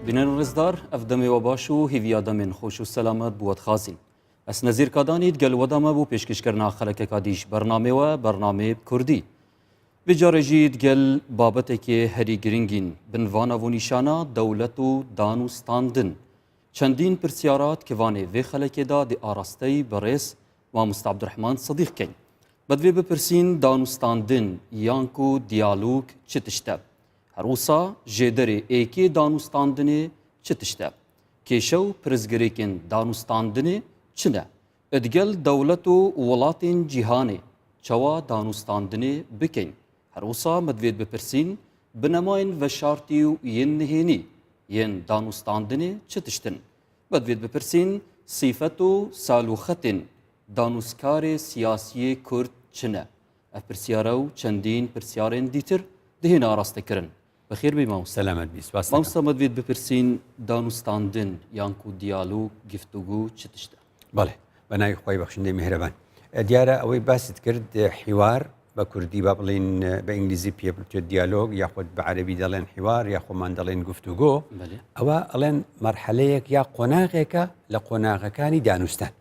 Bînerên rêzdar, ev demê we baş û hêviya demên xweş û selamet bi we dixwazîn. Ez Nezîr Kadanî digel we de me bû pêşkêşkirina xelekeka dî ji bernamê we, bernamê bi Kurdî. Vê carê jî digel babetekê herî giringîn, bin vana û nîşana dewlet û dan û standin. Çendîn pirsyarat kivanê vê xelekê de dê arasteyî birêz Mamosta Abdurehman Sedîq keyn. Me divê bipirsîn danûstandin yan ku diyalog çi tişt e? Her wisa jêderê êkê danûstandinê çi tişt e? Kêşe û pirsgirêkên danûstandinê çi ne? Digel dewlet û welatên cîhanê çawa danûstandinê bikeyn? Her wisa me divê bipirsîn binemayên veşartî û yên nihênî yên danûstandinê çi tişt in? Me divê bipirsîn sîfet û salûxetên danûskarê siyasiyê Kurd çi ne? Ev pirsyare û çendîn pirsyarên dîtir dihêne arastekirin. Bi xêr bî mamosta. Selamet bî, spas dikim. Mamosta me divê bipirsîn danûstandin yan ku diyalog, giftûgû çi tişt e? Belê, bi navê Xwedê bexşindê mîhreban. Diyar e ewê basit kir hîwar بە کوردی با بڵێین بە ئینگلیزی پێ بتێت دیالۆگ یاخود بە عەربی دەڵێن حوار یاخۆمان دەڵێن گفتوگۆ ئەوە ئەڵێن مەرحەلەیەک یا قۆناغێکە لە قۆناغەکانی دانوستان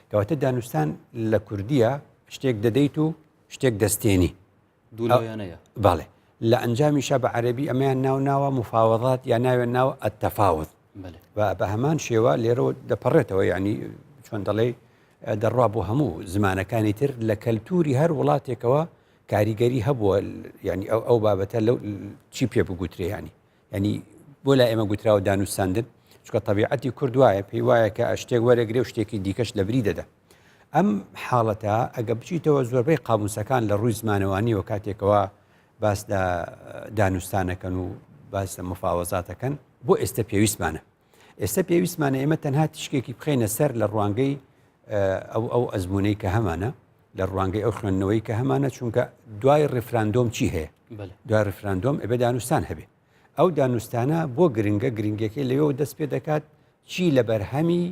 کەواتە دانوستان لە کوردیە شتێک دەدەیت و شتێک دەستێنی دوولایەنەیە بەڵێ لە ئەنجامیشا بە عەربی ئەمەیان ناو ناوە مفاوەضات یا ناوێن ناوە التفاوض بە هەمان شێوە لێرەوە دەپەڕێتەوە یعنی چۆن دەڵێ دەڕوا بۆ هەموو زمانەکانی تر لە کەلتوری هەر وڵاتێکەوە کاریگەری هەبووە ینی ئەو ئەو بابەتە لەو چی پێ بگوترێ ینی ینی بۆ لای ئێمە گوتراوە دانوستاندن چکە طبیعەتی کورد وایە پێی وایە کە شتێک وەرەگرێ و شتێکی دیکەش لە بری دەدا ئەم حاڵەتە ئەگە بچیتەوە زۆربەی قاموسەکان لە ڕووی زمانەوانیەوە کاتێکەوە باس لە دانوستانەکەن و باس لە مفاوەزاتەکەن بۆ ئێستا پێویستمانە ئێستا پێویستمانە ئێمە تەنها تیشکێکی بخەینە سەر لە ڕوانگەی ئەو ئەو ئەزمونەی کە هەمانە لە ڕوانگەی ئەو خوێندنەوەی کە هەمانە چونکە دوای ڕیفراندۆم چی هەیە؟ دوای ڕیفراندۆم ئەبێ دانوستان هەبێ. ئەو دانوستانە بۆ گرنگە گرنگەکەی لەوێەوە دەست پێ دەکات چی لە بەرهەمی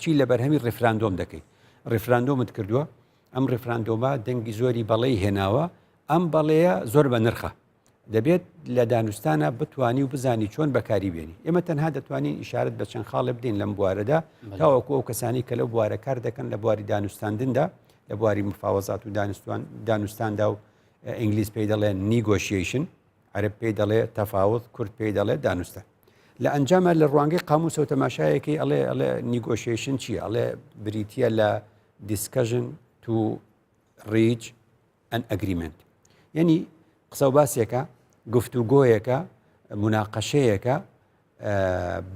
چی لە بەرهەمی ڕیفراندۆم دەکەی ڕیفراندۆمت کردووە ئەم ڕیفراندۆمە دەنگی زۆری بەڵێی هێناوە ئەم بەڵێیە زۆر بە نرخە دەبێت لە دانوستانە بتانی و بزانی چۆن بەکاری بێنی ئێمە تەنها دەتوانین ئیشارەت بە چەند خاڵێ بدەین لەم بوارەدا تاوەکو ئەو کەسانی کە لەو بوارە کار دەکەن لە بواری دانوستاندندا لە بواری مفاوەزات و دانوستان دانوستاندا و ئینگلیز پێی دەڵێن negotiation عەرەب پێی دەڵێ تفاوض کورد پێی دەڵێ دانوستان. لە ئەنجاما لە ڕوانگەی قاموسەوە تەماشایەکەی ئەڵێ ئەڵێ negotiation چییە؟ ئەڵێ بریتییە لە discussion to reach an agreement یعنی قسە و باسێکە گفتوگۆیەکە مناقەشەیەکە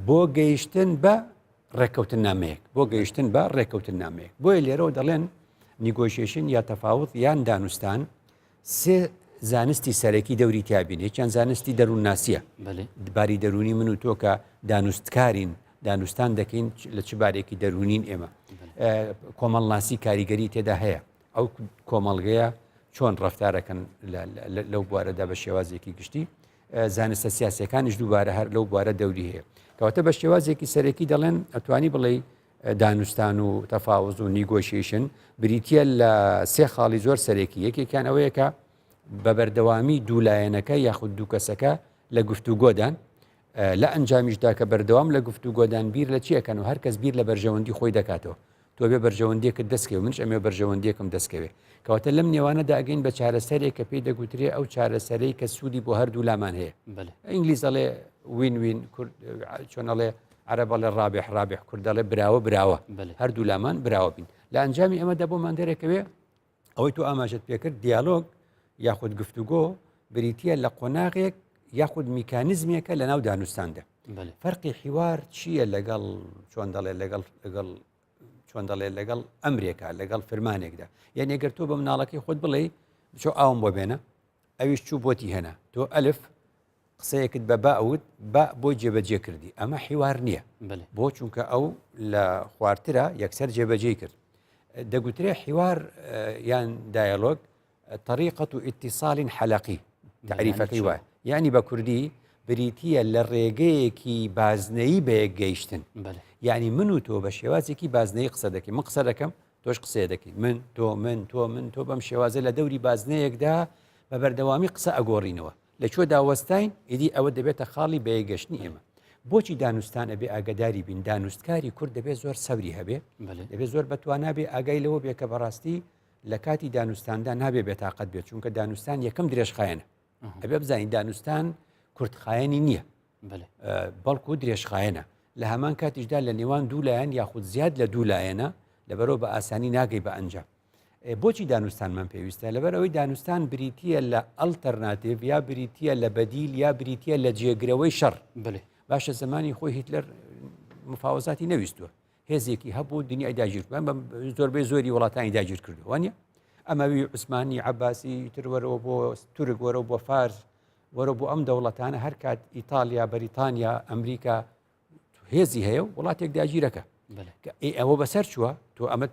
بۆ گەیشتن بە ڕێککەوتننامەیەک بۆ گەیشتن بە ڕێککەوتننامەیەک بۆیە لێرەوە دەڵێن negotiation یا تفاوض یان دانوستان سێ زانستی سەرەکی دەوری تیابین یەکیان زانستی دەروونناسیە باری دەروونی من و تۆ کە دانوستکارین دانوستان دەکەین لە چ بارێکی دەروونین ئێمە کۆمەڵناسی کاریگەری تێدا هەیە ئەو کۆمەڵگەیە چۆن ڕفتارەکەن لەو بوارەدا بە شێوازێکی گشتی زانستە سیاسەکانیش دووبارە هەر لەو بوارە دەوری هەیە کەواتە بە شێوازێکی سەرەکی دەڵێن ئەتوانی بڵێ دانوستان و تەفاوز و negotiation بریتە لە سێ خاڵی زۆر سەرەکی یەکێکیان ئەوەیە کە بە بەردەوامی دوو لایەنەکە یاخود دوو کەسەکە لە گفتوگۆدان لە ئەنجامیشدا کە بەردەوام لە گفتوگۆدان بیر لە چیەکەن و هەرکەس بیر لە بەرژەوەندی خۆی دەکاتەوە تۆ بێ بەرژەوەندیەکت دەستکەوێ منش ئەمێ بەرژەوەندیەکم دەستکەوێ کەواتە لەم نێوانەدا ئەگەین بە چارەسەرێک کە پێی دەگوترێ ئەو چارەسەرەی کە سوودی بۆ هەردوو لامان هەیە ئینگلیز ئەڵێ win win کورد چۆن ئەڵێ عەرەب ئەڵێ رابح رابح کورد دەڵێ براوە براوە هەردوو لامان براوە بین لە ئەنجامی ئەمەدا بۆمان دەرەکەوێ ئەوەی تۆ ئاماژەت پێکرد دیالۆگ یاخود گفتوگۆ بریتە لە قۆناغێک یاخود میکانیزمێکە لە ناو دانوستاندا فەرقی حیوار چییە لەگەڵ چۆن دەڵێ لەگەڵ لەگەڵ چۆن دەڵێ لەگەڵ ئەمرێکا لەگەڵ فرمانێکدا یعنی گەر تۆ بە مناڵەکەی خۆت بڵێ بچۆ ئاوم بۆ بێنە ئەویش چوو بۆتی هێنا تۆ ئەلف قسەیەکت بە با وت با بۆی جێبەجێ کردی ئەمە حیوار نییە بۆ چونکە ئەو لە خوارترە یەکسەر جێبەجێی کرد دەگوترێ حیوار یان دایەلۆگ طریقة اتصال حلقی تەعریفەکەی وایە یعنی بە کوردی بریتییە لە ڕێگەیەکی بازنەیی بە یەک گەیشتن یعنی من و تۆ بە شێوازێکی بازنەی قسە دەکەین من قسە دەکەم تۆش قسەیە دەکەی من تۆ من تۆ من تۆ بەم شێوازە لە دەوری بازنەیەکدا بە بەردەوامی قسە ئەگۆڕینەوە لە کوێدا وەستاین ئیدی ئەوە دەبێتە خاڵی بەیەکگەشتنی ئێمە. بۆچی دانوستان ئەبێ ئاگداری بین؟ دانوستکاری کورد دەبێت زۆر سەوری هەبێ، دەبێت زۆر بەتوانا بێ، ئاگای لەوە بێ کە بەڕاستی لە کاتی دانوستاندا نابێ بێتاقەت بێت، چونکە دانوستان یەکەم درێژخایەنە. ئەبێ بزانین دانوستان کورتخایەنی نییە، بەڵکو درێژخایەنە. لە هەمان کاتیشدا لە نێوان دوو لایەن یاخود زیاد لە دوو لایەنە، لەبەرەوە بە ئاسانی ناگەی بە ئەنجام. بۆچی دانوستانمان پێویستە؟ لەبەر ئەوەی دانوستان بریتییە لە ئەڵتەرناتیڤ یا بریتییە لە بەدیل یا بریتییە لە جێگرەوەی شەڕ. باشە زمانی خۆی هیتلەر مفاوەزاتی نەویستووە، هێزێکی هەبوو دنیای داگیر بە زۆربەی زۆری وڵاتانی داگیر کردووە وانە؟ ئەمەوی عوسمانی عباسی تر وەرەوە بۆ تورک وەرەوە بۆ فارس وەرە بۆ ئەم دەوڵەتانە هەر کات ئیتالیا بەریتانیا ئەمریکا هێزی هەیە و وڵاتێک داگیرەکە ئەوە بەسەر چووە تۆ ئەمە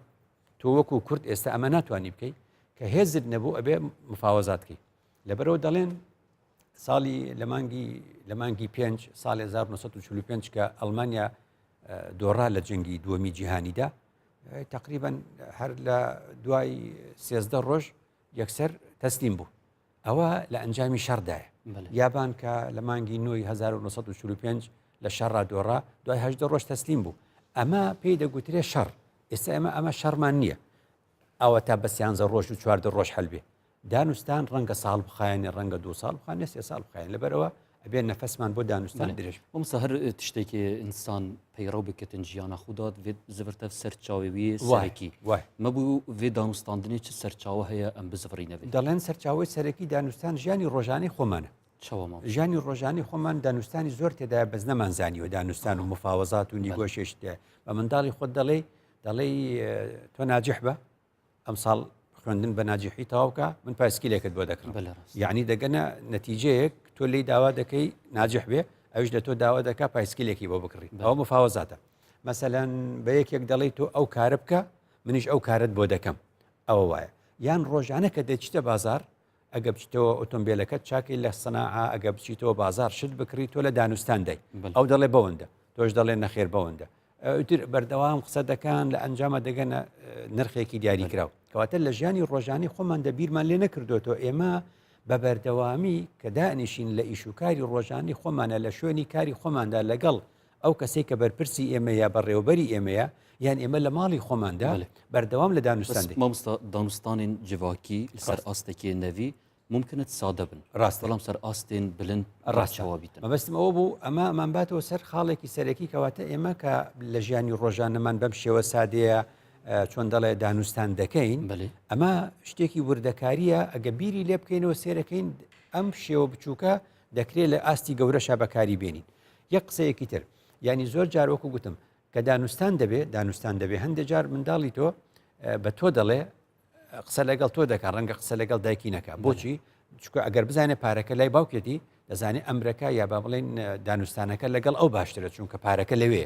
تۆ وەکو کورد ئێستا ئەمە ناتوانانی بکەی کە هێزت نەبوو ئەبێ مفاوەزات بکەی لەبەرەوە دەڵێن ساڵی لە مانگی لە مانگی پێنج ساڵ 1945 کە ئەڵمانیا دۆڕا لە جەنگی دووەمی جیهانیدا تقریبا هەر لە دوای سێزدە ڕۆژ یەکسەر تەسلیم بوو ئەوە لە ئەنجامی شەڕدایە. یابان کە لە مانگی نۆی 1945 لە شەڕا دۆڕا، دوای 18 ڕۆژ تەسلیم بوو. ئەمە پێی دەگوترێ شەڕ. ئێستا ئێمە ئەمە شەڕمان نییە. ئەوە تا بە سیانزە ڕۆژ و چواردە ڕۆژ حەل بێ. دانوستان ڕەنگە ساڵ بخایەنێ، ڕەنگە دوو ساڵ بخایەنێ، سێ ساڵ بخایەنێ. لەبەرئەوە ئەبێ نەفەسمان بۆ دانوستان درێژ بێ. مامۆستا هەر تشتێکی ئینسان پەیڕەو بکەتن ژیانا خودا دڤێت زڤرتەڤ سەرچاوێ سەرەکی مەبوو ڤێ دانوستاندنێ چ سەرچاوە هەیە ئەم بزڤڕینەڤێ؟ دەڵێن سەرچاوەی سەرەکی دانوستان ژیانی ڕۆژانەی خۆمانە. چەوە مامۆستا؟ ژیانی ڕۆژانەی خۆمان دانوستانی زۆر تێدایە بەس نەمانزانیوە دانوستان و مفاوەزات و نیگۆشێشت تێدایە. بە منداڵی خۆت دەڵێی دەڵێی تۆ ناجح بە ئەمساڵ خوێندن بە ناجیحی تەواوکە من پایسکیلێکت بۆ دەکڕم یعنی دەگەنە نەتیجەیەک تۆ لی داوا دەکەی ناجح بێ ئەوش لە تۆ داوا دەکا پایسکیلێکی بۆ بکڕی ئەوە مفاوەزاتە مەسەلەن بە یەکێک دەڵێی تۆ ئەو کارە بکە منیش ئەو کارت بۆ دەکەم ئەوە وایە یان ڕۆژانە کە دەچیتە بازار ئەگە بچیتەوە ئۆتۆمبیلەکەت چاکەی لە سەناعە ئەگە بچیتەوە بازار شت بکڕی تۆ لە دانوستان دای ئەو دەڵێ بەوەندە تۆش دەڵێ نەخێر بەوەندە ئیتر بەردەوام قسە دەکان لە ئەنجامە دەگەنە نرخێکی دیاریکراو کەواتە لە ژیانی ڕۆژانی خۆمان دەبیرمان لێ نەکردوێتەوە ئێمە بە بەردەوامی کە دانیشین لە ئیشوکاری ڕۆژانی خۆمانە لە شوێنی کاری خۆماندا لەگەڵ ئەو کەسەی کە بەرپرسی ئێمەیە بەڕێوەبەری ئێمەیە یان ئێمە لە ماڵی خۆماندا بەردەوام لە دانوستان مامۆستا دانوستانین جڤاکی لەسەر ئاستێکی نەوی ممکنت سادە بن ڕاست بەڵام سەر ئاستێن بلند ڕاستەوە بیتن مەبەستم ئەوە بوو ئەمە ئەمانباتەوە سەر خاڵێکی سەرەکی کەواتە ئێمە کە لە ژیانی ڕۆژانەمان بەم شێوە سادەیە چۆن دەڵێ دانوستان دەکەین ئەمە شتێکی وردەکاریە ئەگە بیری لێ بکەینەوە سێرەکەین ئەم شێوە بچووکە دەکرێت لە ئاستی گەورەشا بەکاری بێنین یەک قسەیەکی تر یعنی زۆر جار وەکو گوتم کە دانوستان دەبێ دانوستان دەبێ هەندێک جار منداڵی تۆ بە تۆ دەڵێ قسە لەگەڵ تۆ دەکات ڕەنگە قسە لەگەڵ دایکی نەکە بۆچی چکە ئەگەر بزانێت پارەکە لای باوکێتی دەزانێت ئەمرەکە یا با بڵێن دانوستانەکە لەگەڵ ئەو باشترە چونکە پارەکە لەوێ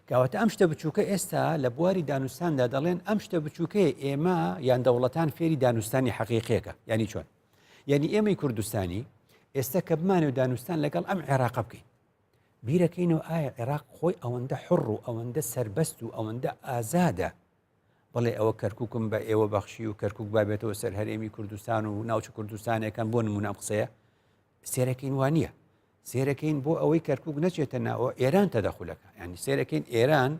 کەواتە ئەم شتە بچووکە ئێستا لە بواری دانوستاندا دەڵێن ئەم شتە بچووکەیە ئێمە یان دەوڵەتان فێری دانوستانی حەقیقیەکە ینی چۆن یعنی ئێمەی کوردستانی ئێستا کە بمانێ و دانوستان لەگەڵ ئەم عێراقە بکەین بیرەکەینەوە ئایا عێراق خۆی ئەوەندە حڕ و ئەوەندە سربەست و ئەوەندە ئازادە بڵێ ئەوە کەرکووکم بە ئێوە بەخشی و کەرکووک با بێتەوە سەر هەرێمی کوردستان و ناوچە کوردستانەکان بۆ نمونە ئەم قسەیە سێرەکەین وانە سێرەکەین بۆ ئەوەی کەرکک نەچێتە ناوە ئێران تەدەخولەکە ینی سێرەکەین ئێران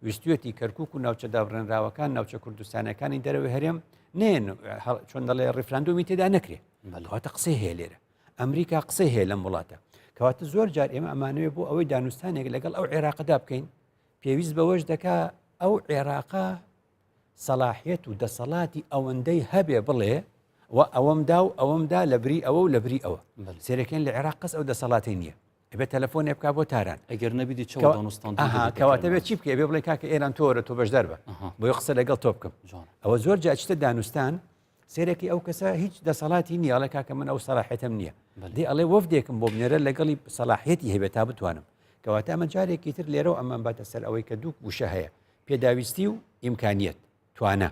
ویستویەتی کەرکک و ناوچە دابڕێنراوەکان ناوچە کوردستانەکانی دەرەوەی هەرێم نێن چۆن دەڵێ ڕیفراندۆمی تێدا نەکرێ بەڵاتە قسەی هەیە لێرە ئەمریکا قسەی هەیە لەم وڵاتە کەواتە زۆر جار ئێمە ئەمانەوێ بۆ ئەوەی دانوستانێک لەگەڵ ئەو عێراقدا بکەین پێویست بەوەش دەکا ئەو عێراقە سەلاحیەت و دەسەڵاتی ئەوەندەی هەبێ بڵێ و ئەوەم دا و ئەوەم دا لە بری ئەوە و لە بری ئەوە سێرەکەین لە عێراق قەس ئەو دەسەڵاتی نییە ئەبێ تەلەفۆنێ بک بۆ تاران ئەگەر نەبیدی چ کەواتە بێت چی بکە بێ بڵێ کاکە ئێران تۆرە تۆ بەشدار بە بۆی قسە لەگەڵ تۆ بکەم ئەوە زۆر جاچتە دانوستان سێرەکی ئەو کەسە هیچ دەسەڵاتی نییە ئەڵێ کاکە من ئەو سەلاحیەتەم نییە دێ ئەڵێ وەفدێکم بۆ بنێرە لەگەڵی سەلاحیەتی هەبێت تا بتوانم کەواتە ئەمە جارێکی تر لێرەوە ئەمان باتە سەر ئەوەی کە دوو وشە هەیە پێداویستی و ئیمکانیەت توانا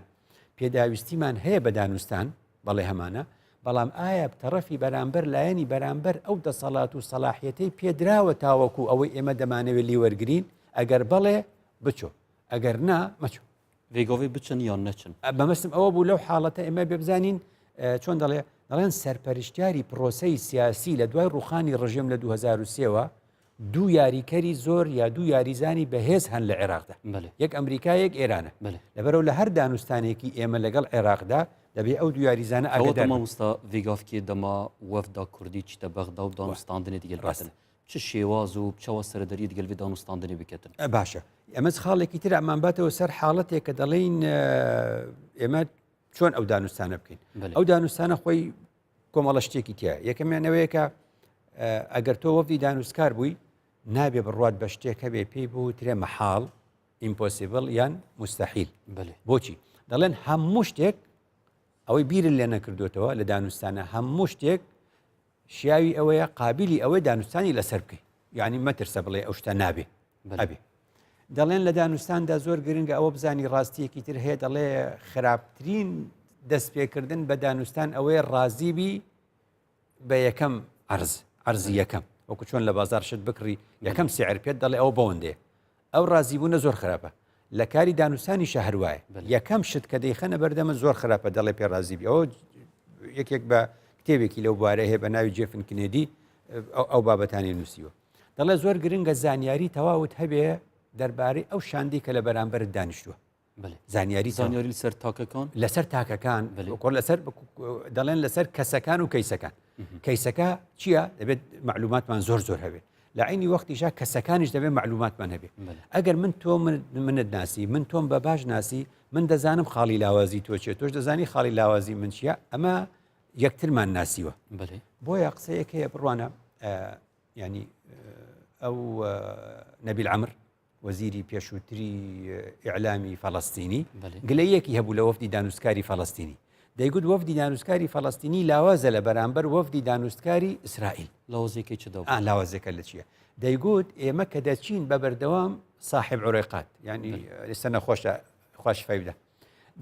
پێداویستیمان هەیە بە دانوستان بەڵێ هەمانە بەڵام ئایا تەڕەفی بەرامبەر لایەنی بەرامبەر ئەو دەسەڵات و سەلاحیەتەی پێدراوە تاوەکو ئەوەی ئێمە دەمانەوێت لیوەرگین ئەگەر بەڵێ بچۆ ئەگەر نا مەچۆ ڤێگۆڤێ بچن یان نەچن؟ مەبەستم ئەوە بوو لەو حاڵەتە ئێمە بێ بزانین چۆن دەڵێ دەڵێن سەرپەرشتیاری پرۆسەی سیاسی لە دوای ڕوخانی ڕژێم لە 2023ەوە دوو یاریکەری زۆر یا دوو یاریزانی بەهێز هەن لە عێراقدا یەک ئەمریکا یەک ئێرانە لەبەرەوە لە هەر دانوستانێکی ئێمە لەگەڵ عێراقدا دەبێ ئەو دوو یاریزانە ئاگادار مامۆستا ڤیگافکی دەما وەفدا کوردی چیتە بەغدا و دانوستاندنی دیگەل ڕاستن چ شێواز و چەوە سەرەدەری دیگەل وی دانوستاندنی بکەتن؟ باشە ئەمەز خاڵێکی تر ئەمان باتەوە سەر حاڵەتێک کە دەڵێین ئێمە چۆن ئەو دانوستانە بکەین ئەو دانوستانە خۆی کۆمەڵە شتێکی تیا یەکەمیان ئەوەیە کە ئەگەر تۆ وەفدی دانوستکار بووی نابێ بڕوات بە شتێک هەبێ پێی بوترێ مەحاڵ impossible یان مستحیل بۆچی دەڵێن هەموو شتێک ئەوەی بیرن لێ نەکردوێتەوە لە دانوستانە هەموو شتێک شیاوی ئەوەیە قابلی ئەوەی دانوستانی لەسەر بکەیت یعنی مەترسە بڵێ ئەو شتە نابێ ئەبێ دەڵێن لە دانوستاندا زۆر گرنگە ئەوە بزانی ڕاستیەکی تر هەیە دەڵێ خراپترین دەستپێکردن بە دانوستان ئەوەیە ڕازیبی بە یەکەم عرز عرزی یەکەم وەکو چۆن لە بازار شت بکڕی یەکەم سعر پێت دەڵێ ئەو بەوەندێ ئەو ڕازیبوونە زۆر خراپە لە کاری دانوسانیشە هەروایە یەکەم شت کە دەیخەنە بەردەمە زۆر خراپە دەڵێ پێ ڕازیبی ئەوە یەکێک بە کتێبێکی لەو بوارە هەیە بە ناوی جێفن کنێدی ئەو بابەتانی نووسیوە دەڵێ زۆر گرنگە زانیاری تەواوت هەبێ دەربارەی ئەو شاندی کە لە بەرامبەرت دانیشتووە زانیاری زانیاری لەسەر تاکەکان لەسەر تاکەکان لەسەر دەڵێن لەسەر کەسەکان و کەیسەکان کەیسەکە چییە دەبێت معلوماتمان زۆر زۆر هەبێت لە عینی وەختیشا کەسەکانیش دەبێت معلوماتمان هەبێت ئەگەر من تۆ منت ناسی من تۆم بە باش ناسی من دەزانم خاڵی لاوازی تۆ چیە تۆش دەزانی خاڵی لاوازی من چییە ئەمە یەکترمان ناسیوە بۆیە قسەیەک هەیە بڕوانە ینی ئەو نەبیل عمر وەزیری پێشووتری ئیعلامی فەڵەستینی گلەیەکی هەبوو لە وەفدی دانوستکاری فەڵەستینی دەیگوت وەفدی دانوستکاری فەڵەستینی لاوازە لە بەرامبەر وەفدی دانوستکاری ئیسرائیل. لاوازیەکەی چ دەبوو؟ لاوازیەکە لە چییە؟ دەیگوت ئێمە کە دەچین بە بەردەوام ساحب عورێقات یعنی ئێستا نەخۆشە خوا شفای بدە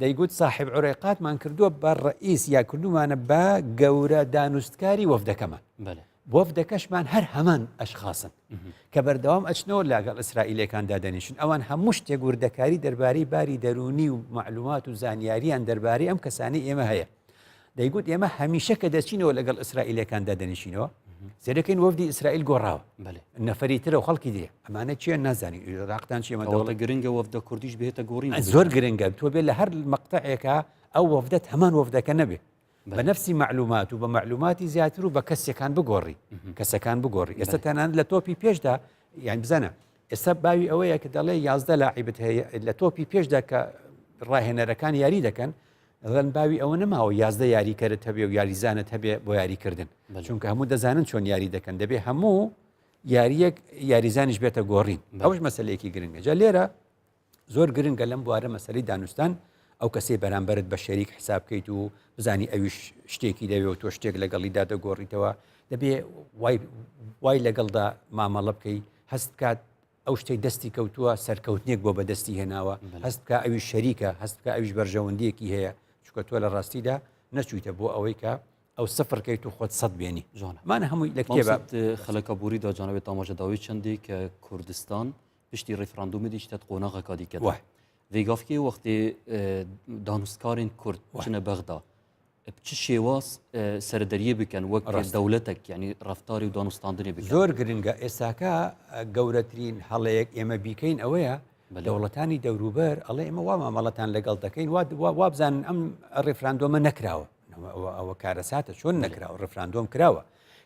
دەیگوت ساحب عورێقاتمان کردووە بە ڕئیس یا کردومانە بە گەورە دانوستکاری وەفدەکەمان. وەفدەکەشمان هەر هەمان ئەشخاصن کە بەردەوام ئەچنەوە لاگەڵ ئیسرائیلەکان دادەنیشن ئەوان هەموو شتێک وردەکاری دەربارەی باری دەرونی و معلومات و زانیاریان دەربارەی ئەم کەسانی ئێمە هەیە دەیگوت ئێمە هەمیشە کە دەچینەوە لەگەڵ ئیسرائیلەکان دادەنیشینەوە سێرەکەین وەفدی ئیسرائیل گۆڕاوە نەفەری ترە و خەڵکی درێ ئەمانە چیە نازانین عێراقتان چیە دەوڵە گرنگە وەفدە کوردیش بێتە گۆڕین زۆر گرنگە تۆ بێ لە هەر مەقتەعێکە ئەو وەفدەت هەمان وەفدەکە نەبێ بە نەفسی مەعلومات و بە مەعلوماتی زیاتر و بە کەسەکان بگۆڕی کەسەکان بگۆڕی ئێستا تەنانەت لە تۆپی پێشدا یان بزانە ئێستا باوی ئەوەیە کە دەڵێ یازدە لاعیبت هەیە لە تۆپی پێشدا کە ڕاهێنەرەکان یاری دەکەن دەڵێن باوی ئەوە نەماوە یازدە یاریکەرت هەبێ و یاریزانت هەبێ بۆ یاریکردن چونکە هەموو دەزانن چۆن یاری دەکەن دەبێ هەموو یاریەک یاریزانیش بێتە گۆڕین ئەوش مەسلەیەکی گرنگە جا لێرە زۆر گرنگە لەم بوارە مەسەلەی دانوستان ئەو کەسەی بەرامبەرت بە شەریک حساب بکەیت و بزانی ئەویش شتێکی دەوێ و تۆ شتێک لەگەڵیدا دەگۆڕیتەوە دەبێ وای وای لەگەڵدا مامەڵە بکەی هەست بکات ئەو شتەی دەستی کەوتووە سەرکەوتنێک بۆ بەدەستی هێناوە هەست بکە ئەوی شەریکە هەست بکە ئەویش بەرژەوەندیەکی هەیە چونکە تۆ لە ڕاستیدا نەچوویتە بۆ ئەوەی کە ئەو سفر کەیت و خۆت سەد بێنی جوانە مانە هەمووی لە کتێبە خەلەکە بوریدا جانەوێت تاماژە داوی چەندی کە کوردستان پشتی ڕیفراندومی دیشتە قۆناغەکە دیکە وای. ڤێگافکی وەختی دانوستکارên کورد چنە بەغدا چ شێواز سەردەریە بکەن وەک ڕاست. دەولەتێک یعنی ڕفتاری و دانوستاندنی بکەن زۆر گرنگە ئێستاکە گەورەترین هەڵەیەک ئێمە بیکەین ئەوەیە بەلێ. دەوڵەتانی دەوروبەر ئەڵێ ئێمە وا مامەڵەتان لەگەڵ دەکەین وا وابزانن ئەم ڕیفراندۆمە نەکراوە ئەوە کارەساتە چۆن نەکراوە ڕفراندۆم کراوە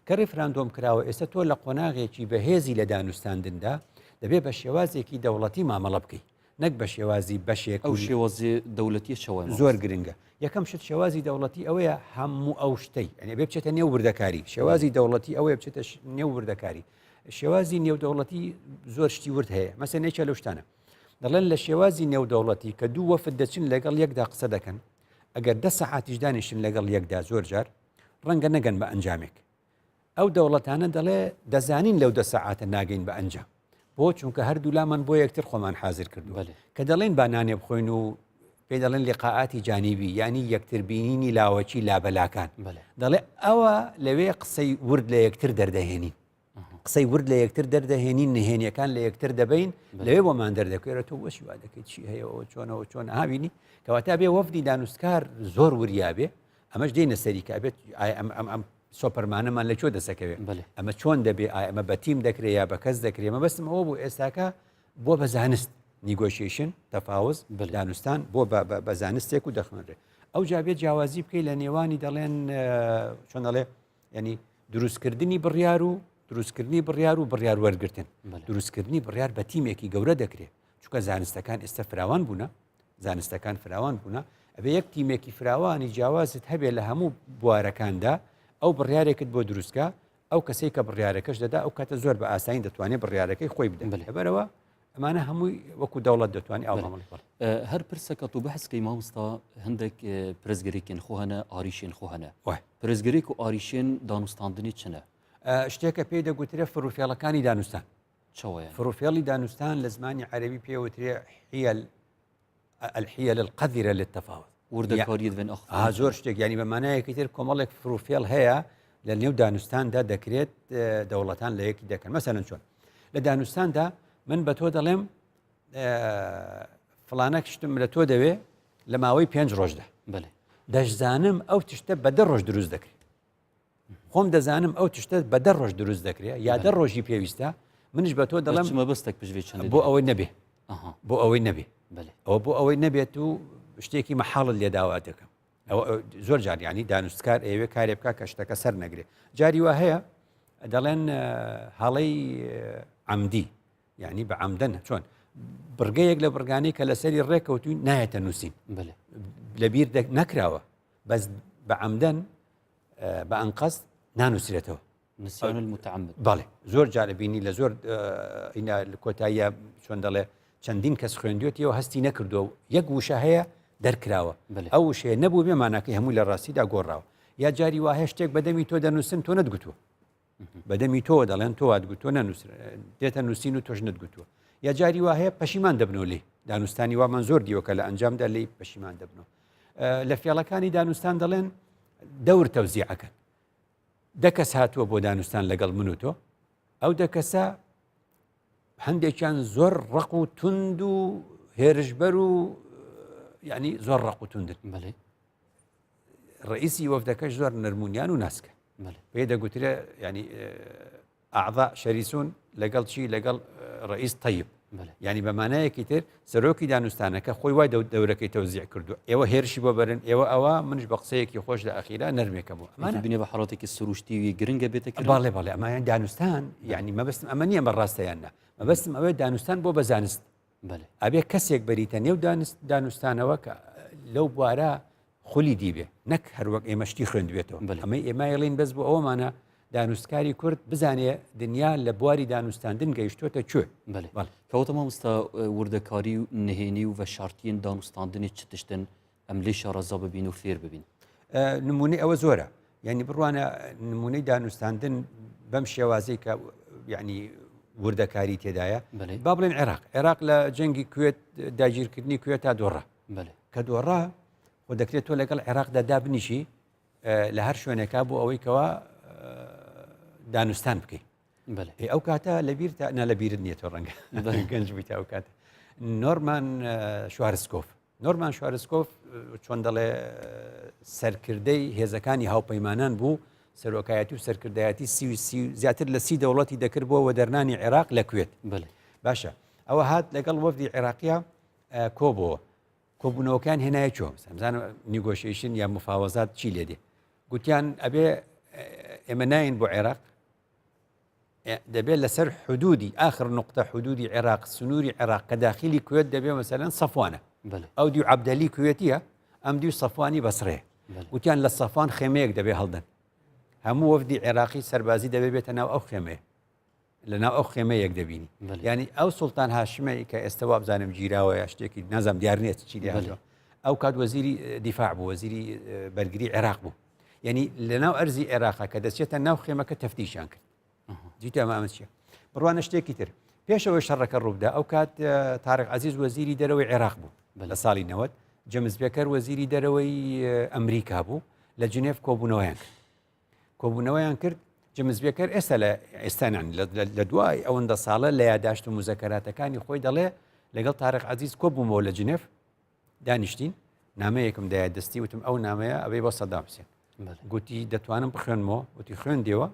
کە ڕیفراندۆم کراوە ئێستا تۆ لە قۆناغێکی بەهێزی لە دانوستاندندا دەبێ بە شێوازێکی دەوڵەتی مامەڵە بکەیت نەک بە شێوازی بەشێک ئەو شێوازی دەوڵەتی چەوە زۆر گرنگە یەکەم شت شێوازی دەوڵەتی ئەوەیە هەموو ئەو شتەی ئەنێ بێ بچێتە نێو وردەکاری شێوازی دەوڵەتی ئەوەیە بچێتە نێو وردەکاری شێوازی نێودەوڵەتی زۆر شتی ورد هەیە مەسەن یەکێ لەو شتانە دەڵێن لە شێوازی نێودەوڵەتی کە دوو وەفد دەچن لەگەڵ یەکدا قسە دەکەن ئەگەر دە سەعاتیش دانیشن لەگەڵ یەکدا زۆر جار ڕەنگە نەگەن بە ئەنجامێک. ئەو دەوڵەتانە دەڵێ دەزانین لەو دە سەعاتە ناگەین بە ئەنجام. بۆ چونکە هەردوو لامان بۆ یەکتر خۆمان حازر کردووە. کە دەڵێن با نانێ بخۆین و پێی دەڵێن لقاءاتی جانیبی یعنی یەکتر بینینی لاوەکی لابەلاکان. دەڵێ ئەوە لەوێ قسەی ورد لە یەکتر دەردەهێنین. قسەی ورد لە یەکتر دەردەهێنین نهێنیەکان لە یەکتر دەبین لەوێ بۆمان دەردەکەێت تۆ بۆچی وا دەکەیت چی هەیە ئەوە چۆنەوە چۆن هاوینی کەواتە بێ وەفدی دانوستکار زۆر وریا بێ ئەمەش دێنە سەری کە بێت ئەم ئەم ئەم. سۆپەرمانەمان لە کوێ دەسەکەوێ ئەمە چۆن دەبێ ئایا ئەمە بە تیم دەکرێ یا بە کەس دەکرێ مەبەستم ئەوە بوو ئێستاکە بۆ بە زانست negotiation تەفاوز دانوستان بۆ بە زانستێک و دەخوێنرێ ئەو جابێت جیاوازی بکەی لە نێوانی دەڵێن چۆن دەڵێ ینی دروستکردنی بڕیار و دروستکردنی بڕیار و بڕیار وەرگتن دروستکردنی بڕیار بە تیمێکی گەورە دەکرێت چونکە زانستەکان ئێستا فراوان بوونە زانستەکان فراوان بوونە ئەبێ یەک تیمێکی فراوانی جیاوازت هەبێ لە هەموو بوارەکاندا ئەو بڕیارێکت بۆ دروستکە ئەو کەسێک کە بڕیارەکەش دەدا ئەو کاتە زۆر بە ئاسانی دەتوانێت بڕیارەکەی خۆی بدەن لەبەرەوە ئەمانە هەمووی وەکو دەوڵەت دەتوانێت ئەو مامەڵی بڵێ. هەر پرسەکە تو بەحس کەی مامۆستا هەندێک پرسگرێکێن خۆ هەنە ئاریشێن خۆ هەنە پرسگرێک و ئاریشێن دانوستاندنی چنە؟ شتێکە پێی دەگوترێ فڕوفێڵەکانی دانوستان. چەوەیە؟ فڕوفێڵی دانوستان لە زمانی عەرەبی پێوترێ حیل الحیل القذرە للتفاوض. وردەکاریت بن ئەخ ها زۆر شتێک ینی بە مانایەکی تر کۆمەڵێک فڕوفێڵ هەیە لە نێو دانوستاندا دەکرێت دەوڵەتان لە یەکی دەکەن مەسەلەن چۆن لە دانوستاندا من بە تۆ دەڵێم فلانەک شتم لە تۆ دەوێ لە ماوەی پێنج ڕۆژدا دەشزانم ئەو تشتە بە دە ڕۆژ دروست دەکرێت خۆم دەزانم ئەو تشتە بە دە ڕۆژ دروست دەکرێت یا دە ڕۆژی پێویستە منیش بە تۆ دەڵێم مەبەستێک پشوی چەند بۆ ئەوەی نەبێ بۆ ئەوەی نەبێ ئەوە بۆ ئەوەی نەبێت و شتێکی مەحاڵت لێ داوا دەکەم ئەوە زۆر جار ینی دانوستکار ئەوێ کارێ بکە کە شتەکە سەر نەگرێ جاری وا هەیە دەڵێن هەڵەی عەمدی یعنی بە عەمدەن چۆن بڕگەیەک لە بڕگانەی کە لەسەری ڕێکەوتوین نایەتە نووسین لەبیر نەکراوە بەس بە عەمدەن بە ئەنقەست نانووسرێتەوە. نسیان المتعمد. بەڵێ زۆر جار بینی لە زۆر ئینا لە کۆتاییە چۆن دەڵێ چەندین کەس خوێندوێتیەوە هەستی نەکردووە و یەک وشە هەیە دەرکراوە ئەو وشەیە نەبوو بێ ماناکەی هەموو لە ڕاستیدا گۆڕاوە یا جاری وا هەیە شتێک بەدەمی تۆ دەنووسن تۆ نەتگوتووە بەدەمی تۆوە دەڵێن تۆ وات گوتووە نەنووسر دێتە نووسین و تۆش نەتگوتووە یا جاری وا هەیە پەشیمان دەبنەوە لێ دانوستانی وامان زۆر دیوە کە لە ئەنجامدا لێی پەشیمان دەبنەوە لە فێڵەکانی دانوستان دەڵێن دەور تەوزیعەکەن دە کەس هاتووە بۆ دانوستان لەگەڵ من و تۆ ئەو دە کەسە هەندێکیان زۆر ڕق و تند و هێرشبەر و ینی زۆر ڕق و توندن بەێ ڕئیسی وەفدەکەش زۆر نەرمونیان و ناسکە پێ دەگوترێ ینی اعضاء شرسون لەگەڵ چی لەگەڵ ڕئیس طیب یعنی بە مانایەکی تر سەرۆکی دانوستانەکە خۆی وای دەورەکەی تەوزیع کردو ئێوە هێرشی بۆ بەرن ئێوە ئەوە منش بە قسەیەکی خۆش لە ئەخیرا نەرمێکەمەوە ئەمانە بینێ بە حاڵەتێکی سروشتی و گرنگە بێتە کرد بەڵێ بەڵێ ئەمایان دانوستان یعنی مەبەستم ئەمە نییە بە ڕاستەیان نا مەبەستم ئەوەیە دانوستان بۆ بە زانست ئەبێ کەسێک بەریتە نێو دانوستانەوە کە لەو بوارە خولی دیبێ نەک هەروەک ئێمە شتی خوێندبێتەوە ئەمەی ئێمە ئێڵین بەس بۆ ئەومانە دانوستکاری کورد بزانێ دنیا لە بواری دانوستاندن گەیشتۆتە کوێ کەوتە مامۆستا وردەکاری و نهێنی و ڤەشارتیەن دانوستاندنی چ تشتن ئەم لێ شارەزا ببین و فێر ببین؟ نمونەی ئەوە زۆرە یعنی بڕوانە نمونەی دانوستاندن بەم شێوازەی کە یعنی وردەکاری تێدایە با بڵێن عێراق عێراق لە جەنگی کوێت داگیرکردنی کوێت تا دۆڕا کە دۆڕا خۆ دەکرێت تۆ لەگەڵ عێراقدا دابنیشی لە هەر شوێنێکا بۆ ئەوەی کەوا دانوستان بکەیت ئەو کاتە لەبیر نا لەبیرت نییە تۆ ڕەنگە گەنج بیت ئەو کاتە نۆرمان شوارسکۆف نۆرمان شوارسکۆف چۆن دەڵێ سەرکردەی هێزەکانی هاوپەیمانان بوو سەرۆکایەتی و سەرکردایەتی سی سی زیاتر لە سی دەوڵەتی دەکرد بۆ وەدەرنانی عێراق لە کوێت باشە ئەوە هات لەگەڵ وەفدی عێراقیە کۆبەوە کۆبوونەوەکان هێنایە چۆ بزانە negotiation یا مفاوەزات چی لێ دێ گوتیان ئەبێ ئێمە ناین بۆ عێراق دەبێت لەسەر حدودی آخر نقطە حدودی عێراق سنووری عێراق کە داخلی کوێت دەبێ مەسەلەن سەفوانە ئەو دیو عەبدەلی کوێتیە ئەم دیو سەفوانی بەسرێ وتیان لە سەفوان خێمەیەک دەبێ هەڵدەن هەموو وەفدی عێراقی سەربازی دەبێ بێتە ناو ئەو خێمەیە لە ناو ئەو خێمە یەک دەبینی ینی ئەو سوڵتان هاشمەی کە ئێستا وابزانم گیراوە یا شتێکی نازم دیار نییە چی لێ ئەو کات وەزیری دیفاع بوو وەزیری بەرگری عێراق بوو یعنی لە ناو ئەرزی عێراقا کە دەچێتە ناو خێمەکە تەفتیشیان کرد دیتە ئەمە ئەمە چیە بڕوانە شتێکی تر پێشەوەی شەڕەکە ڕووبدا ئەو کات تارق عزیز وەزیری دەرەوەی عێراق بوو لە ساڵی 90 جەمز بێکەر وەزیری دەرەوەی ئەمریکا بوو لە جنێف کۆبوونەوەیان کرد کۆبوونەوەیان کرد جەمز بێکەر ئێستا لە ئێستانان لە دوای ئەوەندە ساڵە لە یاداشت و مزەکەراتەکانی خۆی دەڵێ لەگەڵ تارق عزیز کۆبوومەوە لە جنێف دانیشتین نامەیەکم دایە دەستی وتم ئەو نامەیە ئەوەی بۆ سەدام حسێن. گوتی دەتوانم بخوێنمەوە وتی خوێندیەوە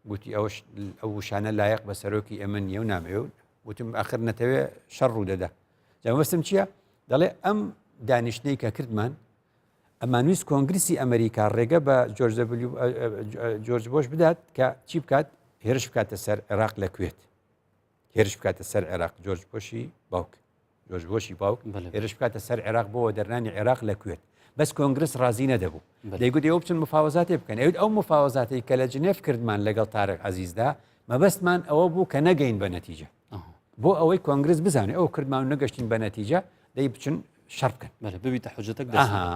گوتی ئەوش ئەو وشانە لایەق بە سەرۆکی ئێمە نییە و نامەوێ وتم ئاخر نەتەوێ شەڕ ڕوو دەدا جامەستم چییە دەڵێ ئەم دانیشتنەی کە کردمان ئەمانویست کۆنگرسی ئەمریکا ڕێگە بە جۆرج بۆش بدات کە چی بکات هێرش بکاتە سەر عێراق لە کوێت هێرش بکاتە سەر عێراق جۆرج بۆشی باوک جۆرج بۆشی باوک هێرش بکاتە سەر عێراق بۆ دەرنانی عێراق لە کوێت بەس کۆنگرس ڕازی نەدەبوو دەیگوت ئێوە بچن مفاوەزاتێ بکەن ئەوت ئەو مفاوەزاتەی کە لە جنێف کردمان لەگەڵ تارق عەزیزدا مەبەستمان ئەوە بوو کە نەگەین بە نەتیجە بۆ ئەوەی کۆنگرس بزانێ ئەو کردمان و نەگەشتین بە نەتیجە دەی بچن شەڕ بکەن بەلێ ببیتە حجەتەک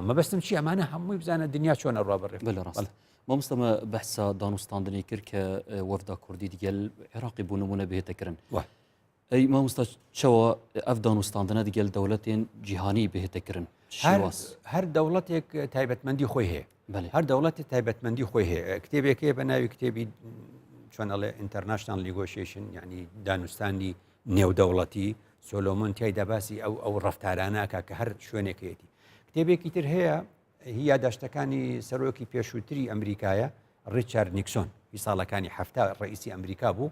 مەبەستم چی ئەمانە هەمووی بزانە دنیا چۆن ئەڕوا بەڕێ بەلێ ڕاست مامۆستا مە بەحسا دانوستاندنی کرد کە وەفدا کوردی دیگەل عێراقی بوو نمونە بهێتە کردن ئەی مامۆستا چەوە ئەف دانوستاندنە دیگەل دەوڵەتێن جیهانی بهێتە کردن هەر دەوڵەتێک تایبەتمەندی خۆی هەیە هەر دەوڵەتی تایبەتمەندی خۆی هەیە کتێبێک هەیە بە ناوی کتێبی چۆن ئەڵێ International Negotiation یعنی دانوستانی نێودەوڵەتی سۆلۆمۆن تیایدا باسی ئەو ئەو ڕفتارانەکە کە هەر شوێنێکەتی کتێبێکی تر هەیە هی یاداشتەکانی سەرۆکی پێشووتری ئەمریکایە ڕیچارد نیکسۆن هی ساڵەکانی حەفتا ڕئیسی ئەمریکا بوو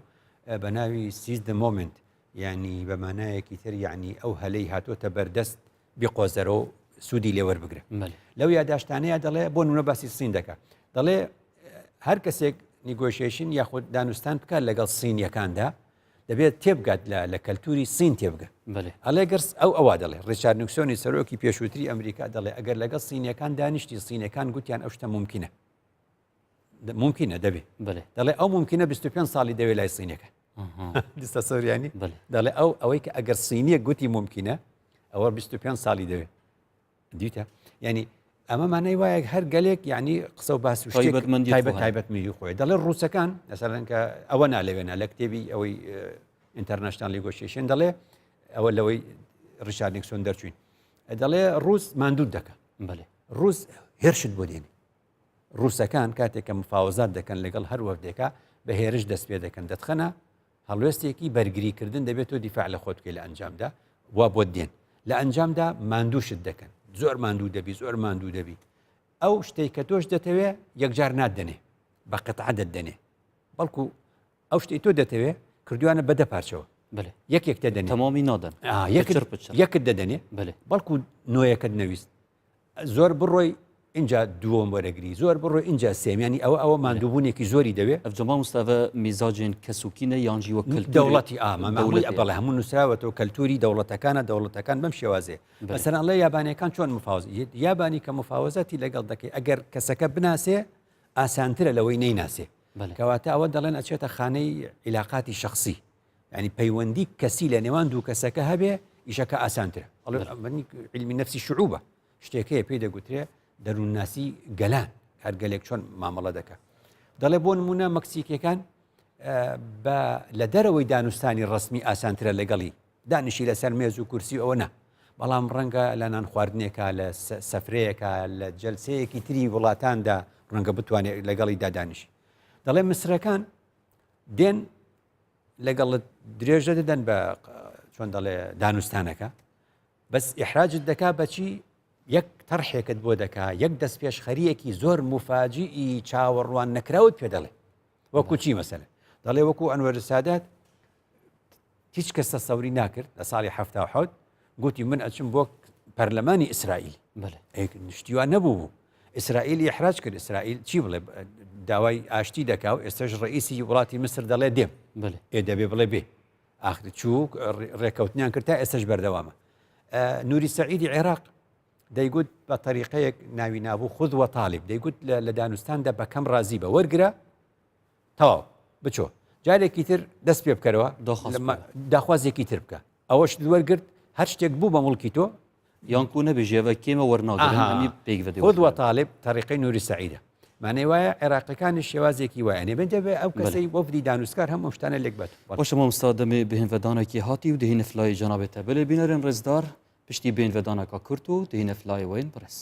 بە ناوی Seize the Moment یعنی بە مانایەکی تر یعنی ئەو هەلەی هاتۆتە بەردەست بیقۆزەرەوە سوودی لێوەربگرە لەو یاداشتانەیە دەڵێ بۆ نمونە باسی سین دەکا دەڵێ هەر کەسێک negotiation یاخود دانوستان بکات لەگەڵ سینیەکاندا دەبێت تێبگات لە لە کەلتوری سین تێبگە ئەڵێ گەر ئەو ئەوە دەڵێ ڕیچارد نیکسۆنی سەرۆکی پێشووتری ئەمریکا دەڵێ ئەگەر لەگەڵ سینیەکان دانیشتی سینەکان گوتیان ئەو شتە ممکنە ممکنە دەبێ دەڵێ ئەو ممکنە 25 ساڵی دەوێت لای سینەکە دیستا سۆریانی دەڵێ ئەو ئەوەی کە ئەگەر سینیە گوتی ممکنە ئەوە 25 ساڵی دەوێت دیتە یعنی ئەمە مانای وایە هەر گەلێک یعنی قسە و باس و تایبەتمەندی تایبەت تایبەتمەندی خۆی دەڵێ ڕووسەکان مەسەلەن کە ئەوە نالەوێنە لە کتێبی ئەوەی International Negotiation دەڵێ ئەوە لەوەی ڕیچارد نیکسۆن دەرچوین دەڵێ ڕوس ماندوو دەکە بەێ ڕوس هێرشت بۆ دێنی ڕووسەکان کاتێک کە مفاوەزات دەکەن لەگەڵ هەر وەفدێکا بە هێرش دەست پێ دەکەن دەتخەنە هەڵوێستێکی بەرگری کردن دەبێت تۆ دیفاع لە خۆت بکەی لە ئەنجامدا وا بۆت دێن لە ئەنجامدا ماندووشت دەکەن زۆر ماندوو دەبی زۆر ماندوو دەبی ئەو شتێک کە تۆش دەتەوێ یەکجار ناتدەنێ بە قەتع دەتدەنێ بەڵکو ئەو شتەی تۆ دەتەوێ کردویانە بە دە پارچەوە بەێ یەکێک دەدەنێ تەمامی نادەن یەکت دەدەنێ بەڵکو نۆیەکەت نەویست زۆر بڕۆی ئینجا دووەم وەرەگری زۆر بڕۆی ئینجا سێم ینی ئەوە ئەوە ماندووبوونێکی زۆری دەوێ ئەف جەما مستەفا میزاجێن کەسوکینە یانجی وەک کەلتوری دەوڵەتی ئامە دەوڵەتی بەڵێ هەموو نووسراوەتەوە کەلتوری دەوڵەتەکانە دەوڵەتەکان بەم شێوازێ مەسەلەن ئەڵێ یابانیەکان چۆن مفاوز یابانی کە مفاوەزاتی لەگەڵ دەکەی ئەگەر کەسەکە بناسێ ئاسانترە لەوەی نەیناسێ کەواتە ئەوە دەڵێن ئەچێتە خانەی عیلاقاتی شخصی یعنی پەیوەندی کەسی لە نێوان دوو کەسەکە هەبێ ئیشەکە ئاسانترە علمی نفسی شعوبە شتێکەیە پێی دەگوترێ دەروونناسی گەلان هەر گەلێک چۆن مامەڵە دەکە دەڵێ بۆ نمونە مەکسیکیەکان بە لە دەرەوەی دانوستانی ڕسمی ئاسانترە لەگەڵی دانیشی لەسەر مێز و کورسی ئەوە نە بەڵام ڕەنگە لە نان خواردنێکە لە سەفرەیەکە لە جلسەیەکی تری وڵاتاندا ڕەنگە بتوانێت لەگەڵی دادانیشی دەڵێ مسرەکان دێن لەگەڵت درێژە دەدەن بە چۆن دەڵێ دانوستانەکە بەس ئیحراجت دەکا بەچی یەک تەرحێکت بۆ دەکا یەک دەست پێشخەریەکی زۆر مفاجئی چاوەڕوان نەکراوت پێ دەڵێ وەکو چی مەسەلە دەڵێ وەکو ئەنوەر سادات هیچ کەس تەسەوری ناکرد لە ساڵی حەفتا و حەوت گوتی من ئەچم بۆ پەرلەمانی ئیسرائیل شتیوان نەبوو بوو ئیسرائیل ئیحراج کرد ئیسرائیل چی بڵێ داوای ئاشتی دەکا و ئێستاش ڕئیسی وڵاتی میسر دەڵێ دێم ئێ دەبێ بڵێ بێ ئاخر چوو ڕێکەوتنیان کرد تا ئێستاش بەردەوامە نوری سەعیدی عێراق دەیگوت بە تەریقەیەک ناوی نابوو خود وە تاالب دەیگوت لە دانوستاندا بە کەم ڕازی بە وەرگرە تەواو بچۆ جارێکی تر دەست پێ بکەرەوە داخوازێکی تر بکە ئەوەش وەرگرت هەر شتێک بوو بە مڵکی تۆ یانکو نەبێژێ کێمە وەرناگرن خود وە تاالب تەریقەی نوری سعیدە مانای وایە عێراقیەکانی شێوازێکی وایە نێ دەبێ ئەو کەسەی وەفدی دانوسکار هەموو شتانە لێک بەت باشە مامۆستا دەمێ بهێنڤدانێکی هاتی و دهینە فلای جەنابێتە بەلێ بینەرێن ڕێزدار پشتی بێنڤدانەکە کورت و دهینە فلای وین بڕێز.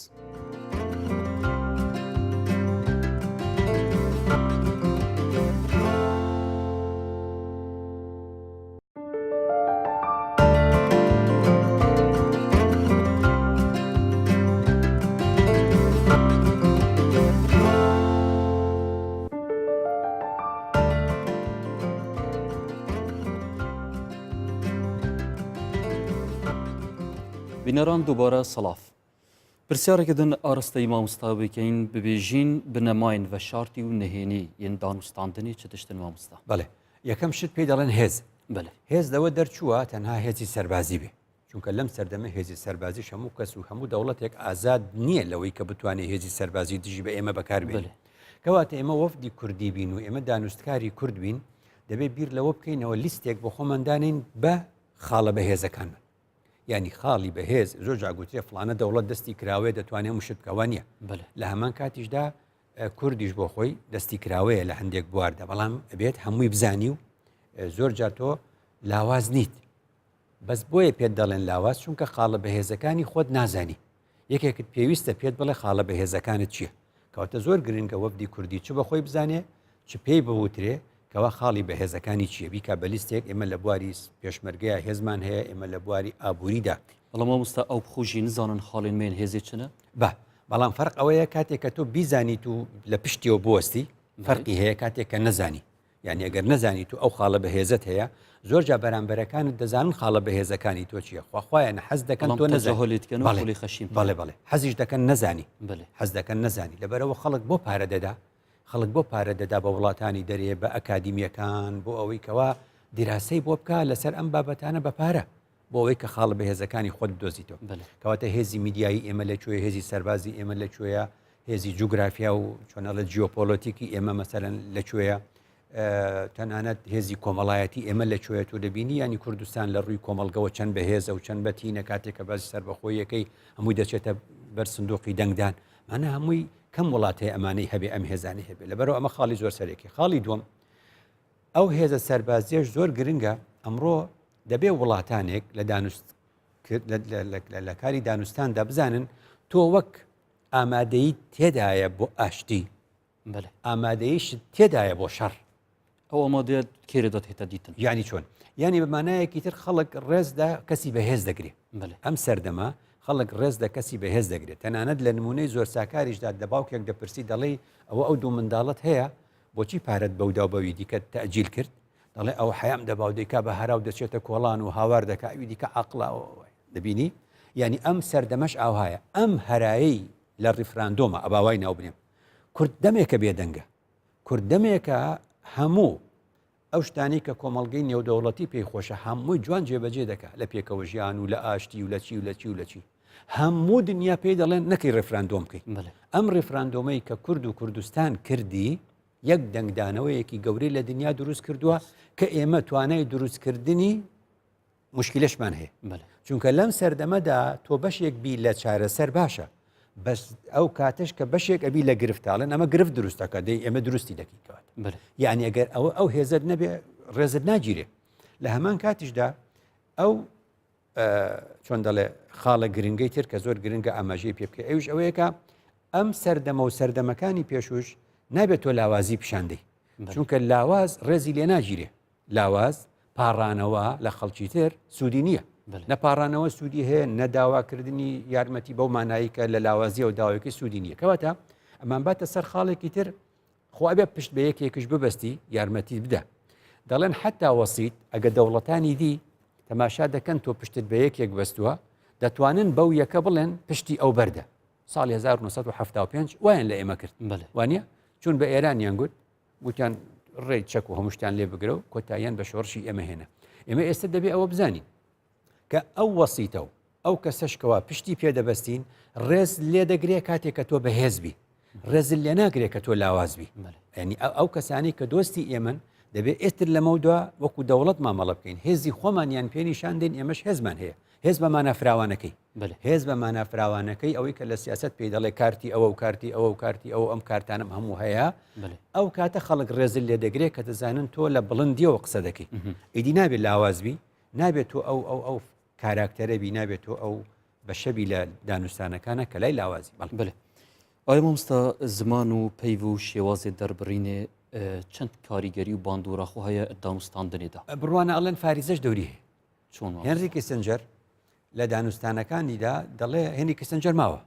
بینەران دووبارە سڵاف. پرسیارێکە دن ئارستەی مامۆستا بکەین ببێژین بنەماین ڤەشارتی و نهێنی ین دانوستاندنی چ تشتن مامۆستا؟ بەڵێ یەکەم شت پێی دەڵێن هێز. بەلێ. هێز لەوە دەرچووە تەنها هێزی سەربازی بێ. چونکە لەم سەردەمە هێزی سەربازیش هەموو کەس و هەموو دەوڵەتێک ئازاد نییە لەوەی کە بتوانێت هێزی سەربازی دژی بە ئێمە بەکار بێنێ. کەواتە ئێمە وەفدی کوردی بین و ئێمە دانوستکاری کورد بین دەبێت بیر لەوە بکەینەوە لیستێک بۆ خۆمان دانێین بە خاڵە بەهێزەکانمان. یانی خاڵی بەهێز زۆر جار گوترێ فڵانە دەوڵەت دەستی کراوەیە دەتوانێت هەموو شت بکا وا نییە. لە هەمان کاتیشدا کوردیش بۆ خۆی دەستی کراوەیە لە هەندێک بواردا بەڵام ئەبێت هەمووی بزانی و زۆر جار تۆ لاواز نیت. بەس بۆیە پێت دەڵێن لاواز چونکە خاڵە بەهێزەکانی خۆت نازانی یەکێکت پێویستە پێت بڵێ خاڵە بەهێزەکانت چییە کەواتە زۆر گرنگە وەفدی کوردی چ بەخۆی بزانێ چ پێی بوترێ کەوا خاڵی بەهێزەکانی چییە بیکا بە لیستێک ئێمە لە بواری پێشمەرگەیە هێزمان هەیە ئێمە لە بواری ئابووریدا بەڵام مامۆستا ئەو بخۆژی نزانن خاڵین مێن هێزێ چنە؟ با بەڵام فەرق ئەوەیە کاتێک کە تۆ بیزانیت و لە پشتیەوە بوەستی فەرقی هەیە کاتێک کە نەزانی یانی ئەگەر نەزانی تو ئەو خاڵە بەهێزەت هەیە زۆر جا بەرامبەرەکانت دەزانن خاڵە بەهێزەکانی تۆ چییە خوا خوایان حەز دەکەن تۆ نەزانی بەڵێ خەشیم بەڵێ بەڵێ حەزیش دەکەن نەزانی بەڵێ حەز دەکەن نەزانی لەبەرەوە خەڵک بۆ پارە دەدا خەڵک بۆ پارە دەدا بە وڵاتانی دەرێ بە ئەکادیمیەکان بۆ ئەوەی کەوا دیراسەی بۆ بکە لەسەر ئەم بابەتانە بە پارە بۆ ئەوەی کە خاڵە بەهێزەکانی خۆت بدۆزیتەوە کەواتە هێزی میدیایی ئێمە لە کوێ هێزی سەربازی ئێمە لە کوێیە هێزی جوگرافیا و چۆنەڵە جیۆپۆلۆتیکی ئێمە مەسەرەن لە کوێیە تەنانەت هێزی کۆمەڵایەتی ئێمە لە کوێ تۆ دەبینی ینی کوردستان لە ڕووی کۆمەڵگەوە چەند بەهێزە و چەند بەتینە کاتێک کە باسی سەربەخۆیەکەی هەمووی دەچێتە بەر سندوقی دەنگدان مانە هەمووی کەم وڵات هەیە ئەمانەی هەبێ ئەم هێزانی هەبێ لەبەرەوە ئەمە خاڵی زۆر سەرەکی خاڵی دووەم ئەو هێزە سەربازیەش زۆر گرنگە ئەمڕۆ دەبێ وڵاتانێک لە دانوست لە کاری دانوستاندا بزانن تۆ وەک ئامادەیی تێدایە بۆ ئاشتی ئامادەیشت تێدایە بۆ شەڕ ئەو ئامادەیە کێرە دەتێتە دیتن یانی چۆن یانی بە مانایەکی تر خەڵک ڕێز لە کەسی بەهێز دەگرێت ئەم سەردەمە خەڵک ڕێز لە کەسی بەهێز دەگرێت تەنانەت لە نمونەی زۆر ساکاریشدا لە باوکێک دەپرسی دەڵێی ئەوە ئەو دوو منداڵت هەیە بۆچی پارەت بەودا و بەوی دیکە تەئجیل کرد؟ دەڵێ ئەو حەیام دەبا و دەیکا بە هەرا و دەچێتە کۆڵان و هاوار دەکا ئەوی دیکە عاقڵە دەبینی؟ یعنی ئەم سەردەمەش ئاوهایە ئەم هەرایەی لە ڕیفراندۆمە ئەبا وای ناو بنێم کورد دەمێکە بێدەنگە کورد دەمێکە هەموو ئەو شتانەی کە کۆمەڵگەی نێودەوڵەتی پێی خۆشە هەمووی جوان جێبەجێ دەکا لە پێکەوە ژیان و لە ئاشتی و لە چی و لە چی و لە چی هەموو دنیا پێی دەڵێن نەکەی ڕێفراندۆم بکەی ئەم ڕێفراندۆمەی کە کورد و کوردستان کردی یەک دەنگدانەوەیەکی گەورەی لە دنیا دروست کردووە کە ئێمە توانای دروستکردنی موشکیلەشمان هەیە چونکە لەم سەردەمەدا تۆ بەشێک بی لە چارەسەر باشە بەس ئەو کاتش کە بەشێک ئەبی لە گرفتاڵێن ئەمە گرفت دروستەکە دەی ئێمە دروستی دەکەیتەوە یعنی ئەگەر ئەوە ئەو هێزت نەبێ ڕێزت ناگیرێ لە هەمان کاتیشدا ئەو چۆن دەڵێ خاڵە گرنگەی تر کە زۆر گرنگە ئاماژەی پێ بکە ئەوش ئەوەیەکە ئەم سەردەمە و سەردەمەکانی پێشوش نابێت تۆ لاوازی پیشاندەی چونکە لاواز ڕێزی لێ ناگیرێ لاواز پاڕانەوە لە خەڵکی تر سوودی نییە. نە پاڕانەوە سوودی هەیە نە داواکردنی یارمەتی بەو مانایی کە لە لاوازیەوە داوایەکەی سوودی نییە. کەواتە ئەمانباتە سەر خاڵێکی تر خۆ ئەبێ پشت بە یەکێکش ببەستی یارمەتیت بدە. دەڵێن حەتا وەسیت ئەگە دەوڵەتانی دی تەماشا دەکەن تۆ پشتت بە یەکێک بەستووە دەتوانن بەو یەکە بڵێن پشتی ئەو بەردە. ساڵی 1975 وایان لە ئێمە کرد. وانە؟ چون بە ئێرانیان گوت گوتیان ڕێی چەک و هەموو شتیان لێ بگرە و کۆتاییان بە شۆڕشی ئێمە هێنا. ئێمە ئێستا دەبێ ئەوە بزانین کە ئەو وەسیتە و ئەو کەسەش کەوا پشتی پێ دەبەستین ڕێز لێ دەگرێ کاتێک کە تۆ بەهێز بی ڕێزت لێ ناگرێ کە تۆ لاواز بی ینی ئەو کەسانی کە دۆستی ئێمن دەبێ ئێتر لەمە دوا وەکو دەوڵەت مامەڵە بکەین هێزی خۆمانیان پێ نیشان دێن ئێمەش هێزمان هەیە هێز بە مانا فراوانەکەی. بەلێ. هێز بە مانا فراوانەکەی ئەوەی کە لە سیاسەت پێی دەڵێ کارتی ئەوە و کارتی ئەوە و کارتی ئەوە ئەم کارتانەم هەموو هەیە بەلێ. ئەو کاتە خەڵک ڕێزت لێ دەگرێ کە دەزانن تۆ لە بڵندیەوە قسە دەکەی ئیدی نابێت لاواز بی نابێت تۆ ئەو ئەو ئەو کاراکتەرە بی نابێت تۆ ئەو بەشە بی لە دانوستانەکانە کە لای لاوازی بەڵێ. بەلێ. ئایا مامۆستا زمان و پەیڤ و شێوازێ دەربڕینێ چەند کاریگەری و باندۆرا خۆ هەیە دانوستاندنێدا؟ بڕوانە ئەڵێن فاریزەش دەوری هەیە. چۆن هێنری کیسنجەر لە دانوستانەکانیدا دەڵێ هێنری کیسنجەر ماوە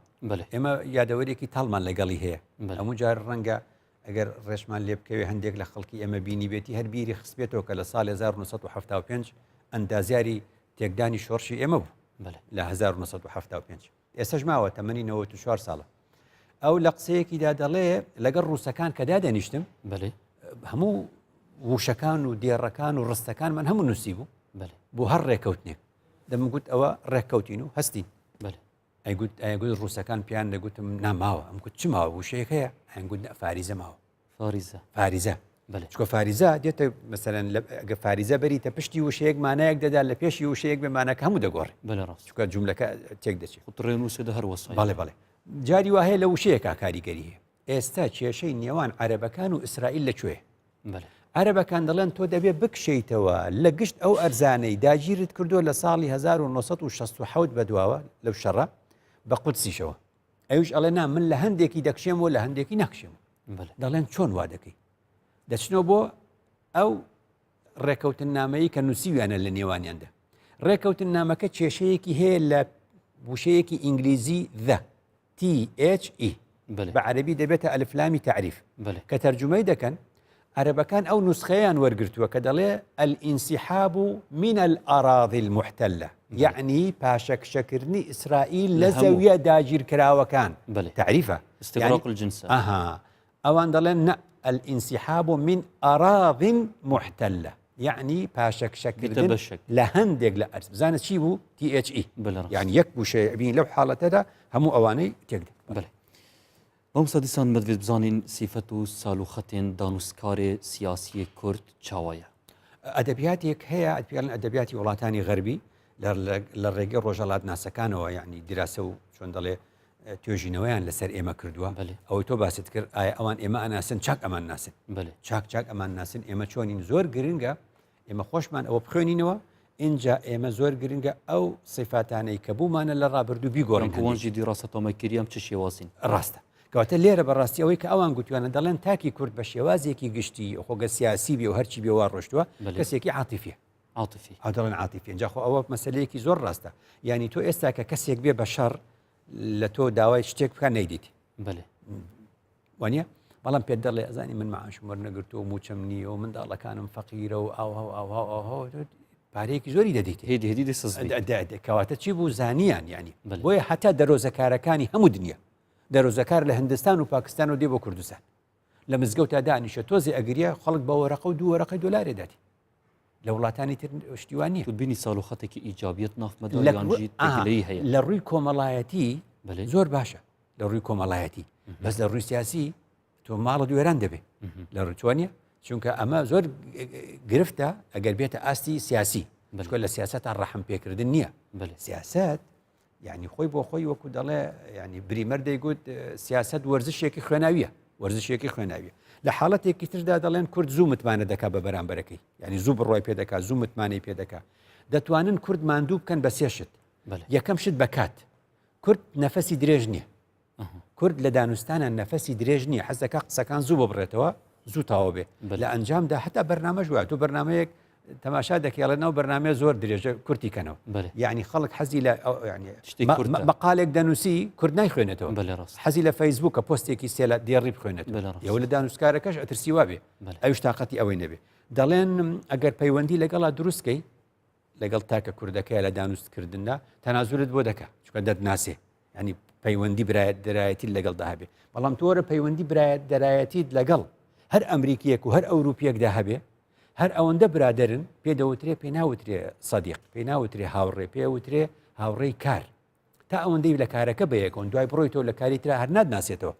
ئێمە یادەوەرێکی تاڵمان لەگەڵی هەیە هەموو جار ڕەنگە ئەگەر ڕێشمان لێ بکەوێ هەندێک لە خەڵکی ئێمە بینی بێتی هەر بیری خستبێتەوە کە لە ساڵ 1975 ئەندازیاری تێکدانی شۆڕشی ئێمە بوو. لە 1975 ئێستاش ماوە تەمەنی 94 ساڵە ئەو لە قسەیەکیدا دەڵێ لەگەڵ ڕووسەکان کە دادەنیشتم بەێ هەموو وشەکان و دێڕەکان و ڕستەکان من هەموو نووسی بوو بۆ هەر ڕێکەوتنێک دەمگوت ئەوە ڕێککەوتین و هەستین ئەیگوت ئەیگوت ڕووسەکان پێیان دەگوتم ناماوە ئەم گوت چ ماوە وشەیەک هەیە ئەیانگوت نە فاریزە ماوە فاریزە فاریزە بەێ چکە فاریزە دێتە مەسەرەن ئەگە فاریزە بەریتە پشتی وشەیەک مانایەک دەدا لە پێشی وشەیەک بێ ماناکە هەموو دەگۆڕێ بەێ ڕاست چکە جملەکە تێک دەچێت ڕێنووسێ هەر وەسای بەڵێ بەڵێ جاری وا هەیە لە وشەیەکا کاریگەری هەیە ئێستا کێشەی نێوان عەرەبەکان و ئیسرائیل لە کوێ عەرەبەکان دەڵێن تۆ دەبێ بکشیتەوە لە گشت ئەو ئەرزانەی داگیرت کردو لە ساڵی 1967 بەدواوە لەو شەڕە بە قودسیشەوە ئەوش ئەڵێ نا من لە هەندێکی دەکشێم و لە هەندێکی ناکشێم دەڵێن چۆن وا دەکەی دەچنەوە بۆ ئەو ڕێکەوتننامەیە کە نووسیویانە لە نێوانیاندا ڕێکەوتننامەکە کێشەیەکی هەیە لە وشەیەکی ئینگلیزی the THE بە عەرەبی دەبێتە ئەلفلامی تەعریف کە تەرجومەی دەکەن عەرەبەکان ئەو نوسخەیان وەرگرتووە کە دەڵێ الانسحاب من الأراضي المحتلة یعنی پاشەکشەکردنی ئیسرائیل لە زەویە داگیرکراوەکان تەعریفە استغراق الجنس ئەها ئەوان دەڵێن نە الانسحاب من أراض محتلة یعنی پاشەکشەکردن لە هەندێک لە ئەرز بزانە چی بوو THE یعنی یەک وشەیە بین لەو حاڵەتەدا هەموو ئەوانەی تێکدا بڵێ مامۆستا دیسان مەدوێت بزانین سیفەت و سالوخەتێن دانوسکارێ سیاسیێ کورد چاوایە؟ ئەدەبیاتێک هەیە ئەپیڵن ئەدەبیاتی وڵاتانی غەربی لە ڕێگەی ڕۆژەڵاتناسەکانەوە یعنی دراسە و چۆن دەڵێ توێژینەوەیان لەسەر ئێمە کردووە ئەوەی تۆ باست کرد ئایا ئەوان ئێمە ئەناسن چاک ئەمان ناسن چاک چاک ئەمان ناسن ئێمە چۆنین زۆر گرنگە ئێمە خۆشمان ئەوە بخوێنینەوە ئینجا ئێمە زۆر گرنگە ئەو سیفاتانەی کە بوومانە لە ڕابردوو بیگۆڕین وانجی دیڕاستە تۆمەکریام چ شێوازین ڕاستە کەواتە لێرە بەڕاستی ئەوەی کە ئەوان گوتویانە دەڵێن تاکی کورد بە شێوازێکی گشتی خۆگە سیاسی بێ و هەرچی بێ وا ڕۆشتووە کەسێکی عاتیفیە عاتفی ئەو دەڵێن عاتیفی جا خۆ ئەوە مەسلەیەکی زۆر ڕاستە یعنی تۆ ئێستا کە کەسێک بێ بە شەڕ لە تۆ داوای شتێک بکە نەیدیت بەێ وانە بەڵام پێت دەڵێ ئەزانی من معاشم وەرنەگرتووە موچەم نییە و منداڵەکانم فەقیرە و ئاوها و ئاوها و ئاوها پارەیەکی زۆری دەدەیت هێدی هێدی دەسەز کەواتە چی بوو زانیان ینی بۆیە هەتا دەرۆزەکارەکانی هەموو دنیا دەرۆزەکار لە هندستان و پاکستان و دێ بۆ کوردستان لە مزگەوتا دانیشە تۆزێ ئەگریە خەڵک بە وەرەقە و دوو وەرەقەی دۆلارێ داتی لە وڵاتانی تر شتیوان نییە بینی ساڵ و خەتێکی ئیجابیت نافمەدەی هەیە لە ڕووی کۆمەڵایەتی زۆر باشە لە ڕووی کۆمەڵایەتی بەس لە ڕووی سیاسی تۆ ماڵە دوێران دەبێ لە ڕووچوانە چونکە ئەمە زۆر گرفتە ئەگەر بێتە ئاستی سیاسی بەشکە لە سیاست تا ڕەحم پێکردن نییە سیاست یعنی خۆی بۆ خۆی وەکو دەڵێ ینی بریمەر دەیگوت سیاست وەرزشێکی خوێناویە وەرزشێکی خوێناویە لە حاڵەتێکی تردا دەڵێن کورد زوو متمانە دەکا بە بەرامبەرەکەی یعنی زوو بڕای پێ دەکا زوو متمانەی پێ دەکا دەتوانن کورد ماندوو بکەن بە سێ شت یەکەم شت بەکات کورد نەفەسی درێژ نییە کورد لە دانوستانە نەفەسی درێژ نییە حەز دەکا قسەکان زوو ببڕێتەوە زوو تاوە بێ لە ئەنجامدا هەتا بەرنامەش وایە تۆ بەرنمەیەک تەماشا دەکەڵێ ناو بەرنمەیە زۆر درێژە کورتی کەنەوە یعنی خەڵک حەزی لە مقالێک دەنووسی کورد نایخوێنێتەوە حەزی لە فەیسبووکە پۆستێکی سێلە دێڕی بخوێنێت یەوە لە دانوسکارەکەش ئەترسی وابێ ئەوش تااقەتی ئەوەی نەبێ دەڵێن ئەگەر پەیوەندی لەگەڵا دروستکەی لەگەڵ تاکە کوردەکەیە لە دانوست کردندا تەنازولت بۆ دەکا چونکە دەتناسێ ینی پەیوەندی برایەت دەرایەتی لەگەڵدا هەبێ بەڵام تۆرە پەیوەندی برایەت دەرایەتیت لەگەڵ هەر ئەمریکیەک و هەر ئەوروپیەکدا هەبێ هەر ئەوەندە برادرن پێ دەوترێ پێ ناوترێ سەدیق پێ ناوترێ هاوڕێ پێ وترێ هاوڕێی کار تا ئەوەندەی لە کارەکە بەیەکەوەن دوای بڕۆیتەوە لە کاری ترا هەر ناتناسێتەوە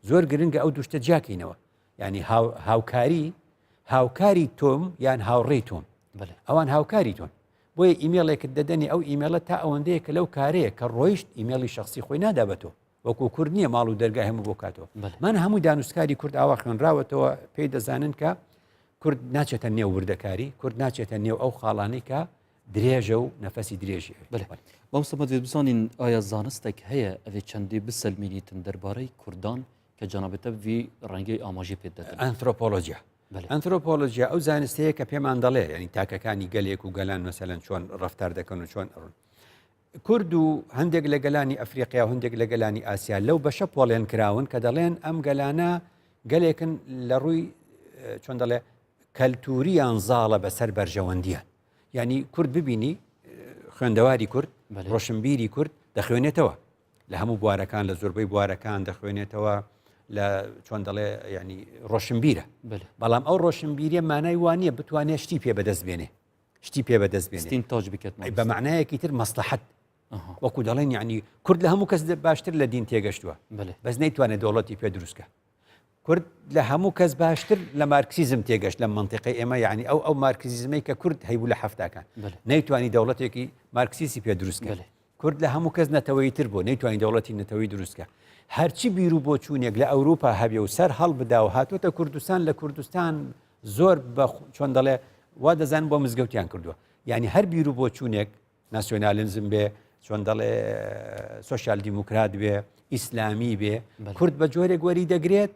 زۆر گرنگە ئەو دوشتە جیاکەینەوە ینی هاوکاری هاوکاری تۆم یان هاوڕێی تۆم ئەوان هاوکاری تۆن بۆیە ئیمێڵێکت دەدەنی ئەو ئیمێڵە تا ئەوەندەیە کە لەو کارەیە کە ڕۆیشت ئیمێڵی شخصی خۆی نادا بە تۆ وەکو کورد نییە ماڵ و دەرگای هەموو بۆ کاتەوە من هەموو دانوستکاری کورد ئاوا خوێنراوەتەوە پێی دەزانن کە کورد ناچێتە نێو وردەکاری کورد ناچێتە نێو ئەو خاڵانەی کە درێژە و نەفەسی درێژی ئەوێت. بەلێ مامۆستا مەدوێ بزانین ئایا زانستێک هەیە ئەێ چەندی بسەلمینیتن دەربارەی کوردان کە جەنابتە ڤی ڕەنگەی ئاماژەی پێ دەدەن؟ ئەنثرۆپۆلۆجیا ئەنثرۆپۆلۆجیا ئەو زانستەیە کە پێمان دەڵێ ینی تاکەکانی گەلێک و گەلان مەسەلەن چۆن ڕفتار دەکەن و چۆن ئەڕۆن کورد و هەندێک لە گەلانی ئەفریقیا و هەندێک لە گەلانی ئاسیا لەو بەشە پۆڵێن کراون کە دەڵێن ئەم گەلانە گەلێکن لە ڕووی چۆن دەڵێ کەلتوریان زاڵە بەسەر بەرژەوەندیان یعنی کورد ببینی خوێندەواری کورد. ڕۆشنبیری کورد دەخوێنێتەوە لە هەموو بوارەکان لە زۆربەی بوارەکان دەخوێنێتەوە لە چۆن دەڵێ ینی ڕۆشنبیرە بەڵام ئەو ڕۆشنبیریە مانای وانە بتوانێت شتی پێ بەدەست بێنێ شتی پێ بەدەست بێنێ تاج بکات بە معنایەکی تر مەسلحەت وەکو دەڵێن یعنی کورد لە هەموو کەس باشتر لە دین تێگەشتووە بەس نەیتوانێت دەوڵەتی پێ دروستکە کورد لە هەموو کەس باشتر لە مارکسیزم تێگەشت لە منطقی ئێمە یعنی ئەو ئەو مارکسیزمەی کە کورد هەیبوو لە حەفتاکان نەیتوانی دەوڵەتێکی مارکسیسی پێ دروست کرد کورد لە هەموو کەس نەتەوەیی تر بوو نەیتوانی دەوڵەتی نەتەوەی دروست کە. هەرچی بیر و بۆچوونێک لە ئەوروپا هەبێ و سەر هەڵبدا و هاتۆتە کوردستان لە کوردستان زۆر بە چۆن دەڵێ وا دەزانن بۆ مزگەوتیان کردووە. یعنی هەر بیر و بۆچوونێک ناسیۆنالیزم بێ چۆن دەڵێ سۆسیال دیموکرات بێ ئیسلامی بێ کورد بە جۆرێک وەری دەگرێت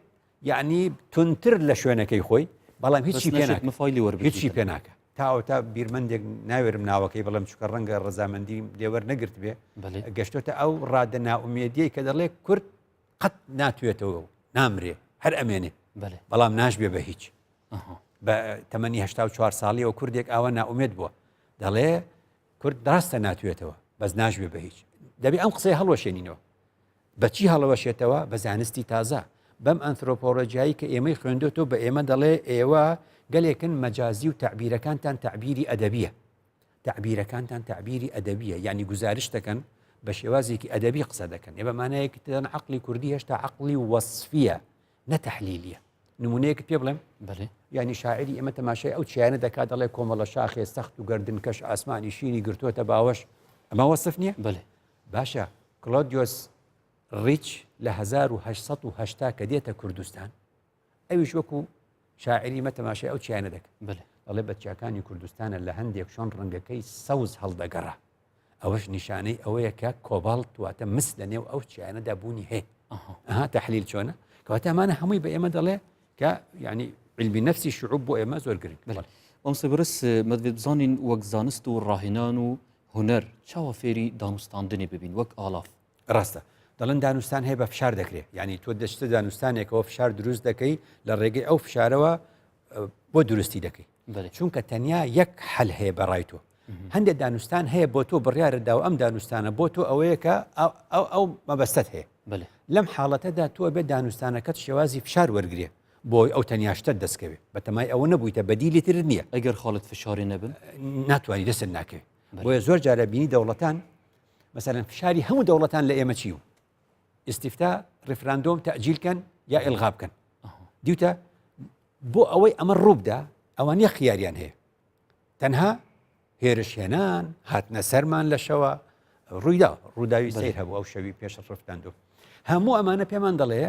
یەعنی توندتر لە شوێنەکەی خۆی بەڵام هیچی پێ ناکە مفایلی وەربگریت هیچی پێ ناکە تا ئەوتا بیرمەندێک ناوێرم ناوەکەی بڵێم چونکە ڕەنگە ڕەزامەندیم لێ وەرنەگرت بێ گەشتۆتە ئەو ڕادە نائومێدیەی کە دەڵێ کورد قەت ناتوێتەوە و نامرێ هەر ئەمێنێ بەڵام ناشبێ بە هیچ بە تەمەنی 84 ساڵیەوە کوردێک ئاوا نائومێد بووە دەڵێ کورد ڕاستە ناتوێتەوە بەس ناشبێ بە هیچ دەبێ ئەم قسەی هەڵوەشێنینەوە بە چی هەڵەوەشێتەوە؟ بە زانستی تازە، بەم ئەنثرۆپۆلۆجیایی کە ئێمەی خوێندۆتەوە بە ئێمە دەڵێ ئێوە گەلێکن مەجازی و تەعبیرەکانتان تەعبیری ئەدەبییە. تەعبیرەکانتان تەعبیری ئەدەبییە، یانی گوزارشت دەکەن، بە شێوازێکی ئەدەبی قسە دەکەن. ئێ بە مانایەکی تر دەڵێن عەقڵی کوردی هێشتا عەقڵی وەسفییە نە تەحلیلییە. نمونەیەکت پێ بڵێم؟ بەلێ. یانی شاعیری ئێمە تەماشای ئەو چیایانە دەکات دەڵێ کۆمەڵە شاخێ سەخت و گەردنکەش ئاسمانی شینی گرتووەتە باوەش، ئەمە وەسف نییە؟ بەلێ. باشە کلۆدیۆس ڕیچ لە 1880 کە دێتە کوردستان ئەویش وەکو شاعری مە تەماشای ئەو چیانە دەکە دەڵێ بە چیاکانی کوردستانە لە هەندێک شۆن ڕەنگەکەی سەوز هەڵدەگەڕا ئەوەش نیشانەی ئەوەیە کە کۆباڵت واتە مس لە نێو ئەو چیانەدا بوونی هەیە ئەها تەحلیل چۆنە کەواتە ئەمانە هەمووی بە ئێمە دەڵێ کە یعنی علمی نفسی شعوب بۆ ئێمە زۆر گرنگ بڵێ مامۆستا بەڕێز مەدوێت بزانین وەک زانست و ڕاهێنان و هونەر چاوا فێری دانوستاندنی ببین وەک ئاڵاف؟ ڕاستە دەڵێن دانوستان هەیە بە فشار دەکرێت یعنی تۆ دەچتە دانوستانێکەوە فشار دروست دەکەی لە ڕێگەی ئەو فشارەوە بۆ دروستی دەکەی چونکە تەنیا یەک حل هەیە بەڕای تۆ هەندێک دانوستان هەیە بۆ تۆ بڕیارە دا و ئەم دانوستانە بۆ تۆ ئەوەیە کە ئەو ئەو مەبەستت هەیە لەم حاڵەتەدا تۆ بێ دانوستانەکەت شێوازی فشار وەرگێ بۆی ئەو تەنیا شتەت دەستکەوێ بەتەمای ئەوە نەبوویتە بەدیلی ترت نییە. ئەگەر خاڵت فشاری نەبن؟ ناتوانی دەستت ناکەوێ. بۆیە زۆر جارە بینی دەوڵەتان مەسەلەن فشاری هەموو دەوڵەتان لە ئێمە چی بوو؟ ئیستیفتا ڕیفراندۆم تەئجیل کەن یا ئیلغا بکەن. دیوتە بۆ ئەوەی ئەمە ڕووبدا ئەوان یەک خیاریان هەیە تەنها هێرشهێنان هاتنە سەرمان لە شەوە ڕوویدا ڕووداوی سیر هەبوو ئەو شەوی پێش ڕفتاندۆ هەموو ئەمانە پێمان دەڵێ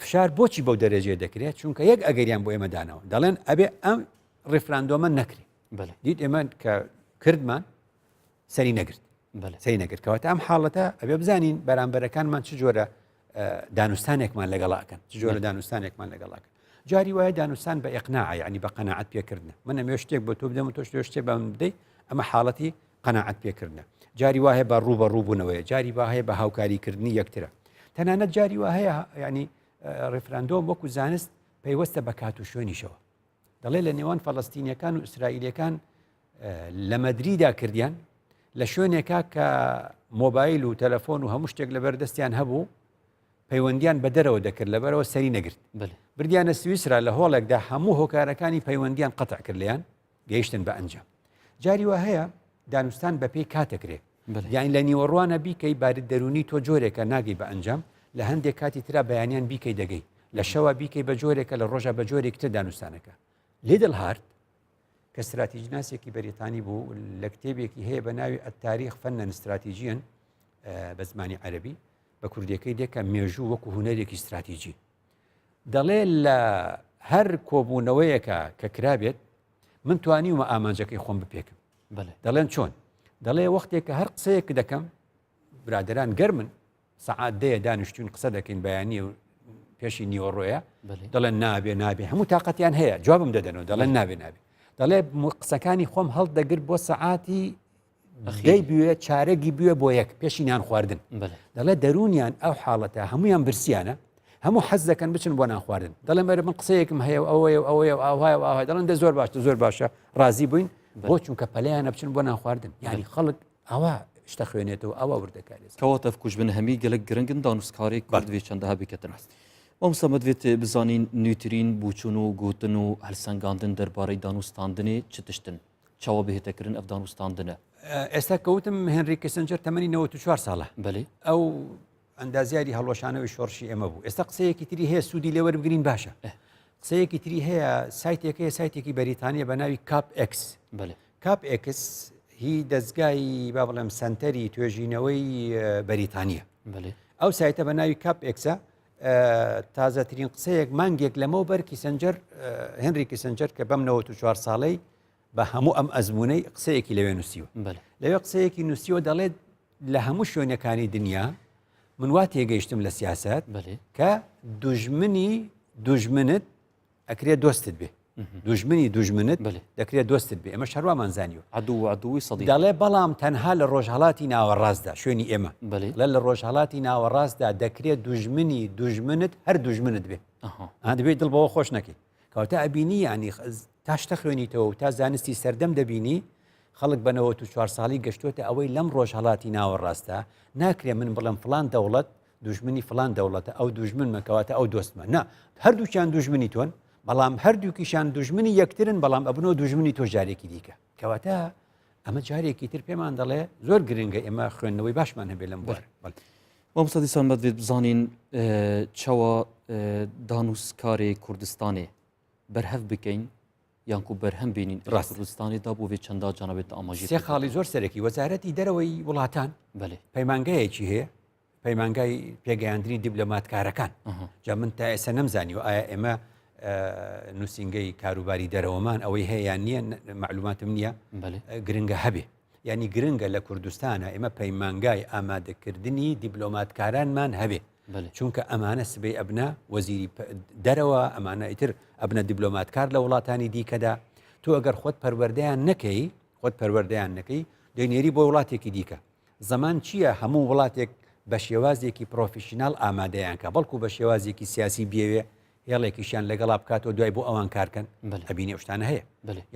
فشار بۆچی بەو دەرەجەیە دەکرێت چونکە یەک ئەگەریان بۆ ئێمە دانەوە دەڵێن ئەبێ ئەم ڕیفراندۆمە نەکرێت دیت ئێمە کە کردمان سەری نەگرت سەری نەگرت کەواتە ئەم حاڵەتە ئەبێ بزانین بەرامبەرەکانمان چ جۆرە دانوستانێکمان لەگەڵاکەن چ جۆرە دانوستانێکمان لەگەڵاکەن جاری وایە دانوستان بە ئقناع یعنی بە قەنەعەت پێکردنە من ئەمێ شتێک بۆ تۆ بدەم و تۆ شتێک شتێک بە من بدەیت ئەمە حاڵەتی قەناعەت پێکردنە جاری وا هەیە بە ڕوو بە ڕووبوونەوەیە جاری وا هەیە بە هاوکاریکردنی یەکترە تەنانەت جاری وا هەیە ینی ڕیفراندۆم وەکو زانست پەیوەستە بە کات و شوێنیشەوە دەڵێ لە نێوان فەڵستینیەکان و ئیسرائیلەکان لە مەدریدا کردیان لە شوێنێکا کە مۆبایل و تەلەفۆن و هەموو شتێک لەبەر دەستیان هەبوو پەیوەندیان بە دەرەوە دەکرد لەبەرەوە سەری نەگرت بردیانە سویسرا لە هۆڵێکدا هەموو هۆکارەکانی پەیوەندیان قەتع کرد لێیان گەیشتن بە ئەنجام. جاری وا هەیە دانوستان بەپێی کات دەکرێ. یانی لە نیوەڕوانە بیکەی باری دەروونی تۆ جۆرێکە ناگەی بە ئەنجام، لە هەندێک کاتی ترا بەیانیان بیکەی دەگەی، لە شەوا بیکەی بە جۆرێکە لە ڕۆژا بە جۆرێکی تر دانوستانەکە. لیدل هارت کە ستراتیجناسێکی بەریتانی بوو لە کتێبێکی هەیە بە ناوی التاریخ فنا استراتیجیا بە زمانی عەرەبی بە کوردیەکەی دێکە مێژوو وەکو هونەرێکی ستراتیجی. دەڵێ لە هەر کۆبوونەوەیەکە کە کرابێت من توانیومە ئامانجەکەی خۆم بپێکم دەڵێن چۆن دەڵێ وەختێک کە هەر قسەیەک دەکەم برادران گەرمن سەعات دەیە دانیشتوین قسە دەکەین بەیانی و پێشی نیوەڕۆیە دەڵێن نابێ نابێ هەموو تااقەتیان هەیە جوابم دەدەنەوە دەڵێن نابێ نابێ دەڵێ قسەکانی خۆم هەڵدەگر بۆ سەعاتی دەی بوێ چارەگی بوێ بۆ یەک پێشی نان خواردن دەڵێ دەروونیان ئەو حاڵەتە هەمویان برسیانە هەموو حەز دەکەن بچن بۆ نان خواردن دەڵێ مەرە من قسەیەکم هەیە و ئەوەیە و ئەوەیە و ئاوایە و ئاوای دەڵێن دە زۆر باشە زۆر باشە ڕازی بووین بۆ چونکە پەلیانە بچن بۆ نان خواردن یعنی خەڵک ئەوە. شتە خوێنێتەوە ئەوە وردەکاری. کەواتە کوژبن هەمی گەلک گرنگن دانوستکارێک کورد وێ چەندە بکەتن. مامۆستا مەدوێت بزانین نوێترین بوچون و گوتن و هەلسەنگاندن دەربارەی دانوستاندنێ چ تشتن؟ چاوە بهێتەکردن ئەف دانوستاندنە؟ ئێستا کەوتم هێنری کیسنجەر تەمەنی 94 ساڵە. بەێ ئەو ئەندازیاری هەڵوەشانەوەی شۆڕشی ئێمە بوو ئێستا قسەیەکی تری هەیە سوودی لێ وەربگرین باشە قسەیەکی تری هەیە سایتێک هەیە سایتێکی بەریتانیە بە ناوی کاپ ئێکس کاپ ئێکس هی دەستگای با بڵێم سەنتەری توێژینەوەی بەریتانیە ئەو سایتە بە ناوی کاپ ئێکسە تازەترین قسەیەک مانگێک لەمەو بەر کیسنجەر هنری کیسنجەر کە بەم 94 ساڵەی بە هەموو ئەم ئەزمونەی قسەیەکی لەوێ نووسیوە لەوێ قسەیەکی نووسیوە دەڵێت لە هەموو شوێنەکانی دنیا من وا تێگەیشتم لە سیاست کە دوژمنی دوژمنت ئەکرێ دۆستت بێ دوژمنی دوژمنت دەکرێت دۆستت بێ ئەمە شەروامان زانیوە عدوو سەدی دەڵێ بەڵام تەنها لە ڕۆژهڵاتی ناوەڕاستدا شوێنی ئێمە لە لە ڕۆژهڵاتی ناوەڕاستدا دەکرێت دوژمنی دوژمنت هەر دوژمنت بێ دەبێت دڵ بەوە خۆش نەکەی کەواتە ئەبینی یانی تا شتە خوێنیتەوە و تا زانستی سەردەم دەبینی خەڵک بە 94 ساڵی گەشتوتە ئەوەی لەم ڕۆژهەڵاتی ناوەڕاستە ناکرێ من بڵێم فلان دەوڵەت دوژمنی فلان دەوڵەتە ئەو دوژمنمە کەواتە ئەو دۆستمە نا هەردووکیان دوژمنی تۆن بەڵام هەردووکیشان دوژمنی یەکترن بەڵام ئەبنەوە دوژمنی تۆ جارێکی دیکە کەواتە ئەمە جارێکی تر پێمان دەڵێ زۆر گرنگە ئێمە خوێندنەوەی باشمان هەبێ لەم بوارە. مامۆستا دیسان بەدوێت بزانین چاوە دانوسکارێ کوردستانێ بەرهەف بکەین یانکو بەرهەم بینین ڕاست کوردستانی دا بۆ چەندا جانبێت ئاماژی سێ خاڵی زۆر سەرەکی وەزارەتی دەرەوەی وڵاتان بەێ پەیمانگایەکی هەیە پەیمانگای پێگەیاندنی دیبلۆماتکارەکان جا من تا ئێستا نەمزانیوە ئایا ئێمە نووسینگەی کاروباری دەرەوەمان ئەوەی هەیە یان نییە معلوماتم نییە گرنگە هەبێ ینی گرنگە لە کوردستانە ئێمە پەیمانگای ئامادەکردنی دیبلۆماتکارانمان هەبێ چونکە ئەمانە سبەی ئەبنە وەزیری دەرەوە ئەمانە ئیتر ئەبنە دیبلۆماتکار لە وڵاتانی دیکەدا تۆ ئەگەر خۆت پەروەردەیان نەکەی خۆت پەروەردەیان نەکەی دەینێری بۆ وڵاتێکی دیکە زەمان چییە هەموو وڵاتێک بە شێوازێکی پرۆفیشناڵ ئامادەیان کا بەڵکو بە شێوازێکی سیاسی بیەوێ هێڵێکیشیان لەگەڵا بکاتەوە دوای بۆ ئەوان کارکەن ئەبینی ئەو شتانە هەیە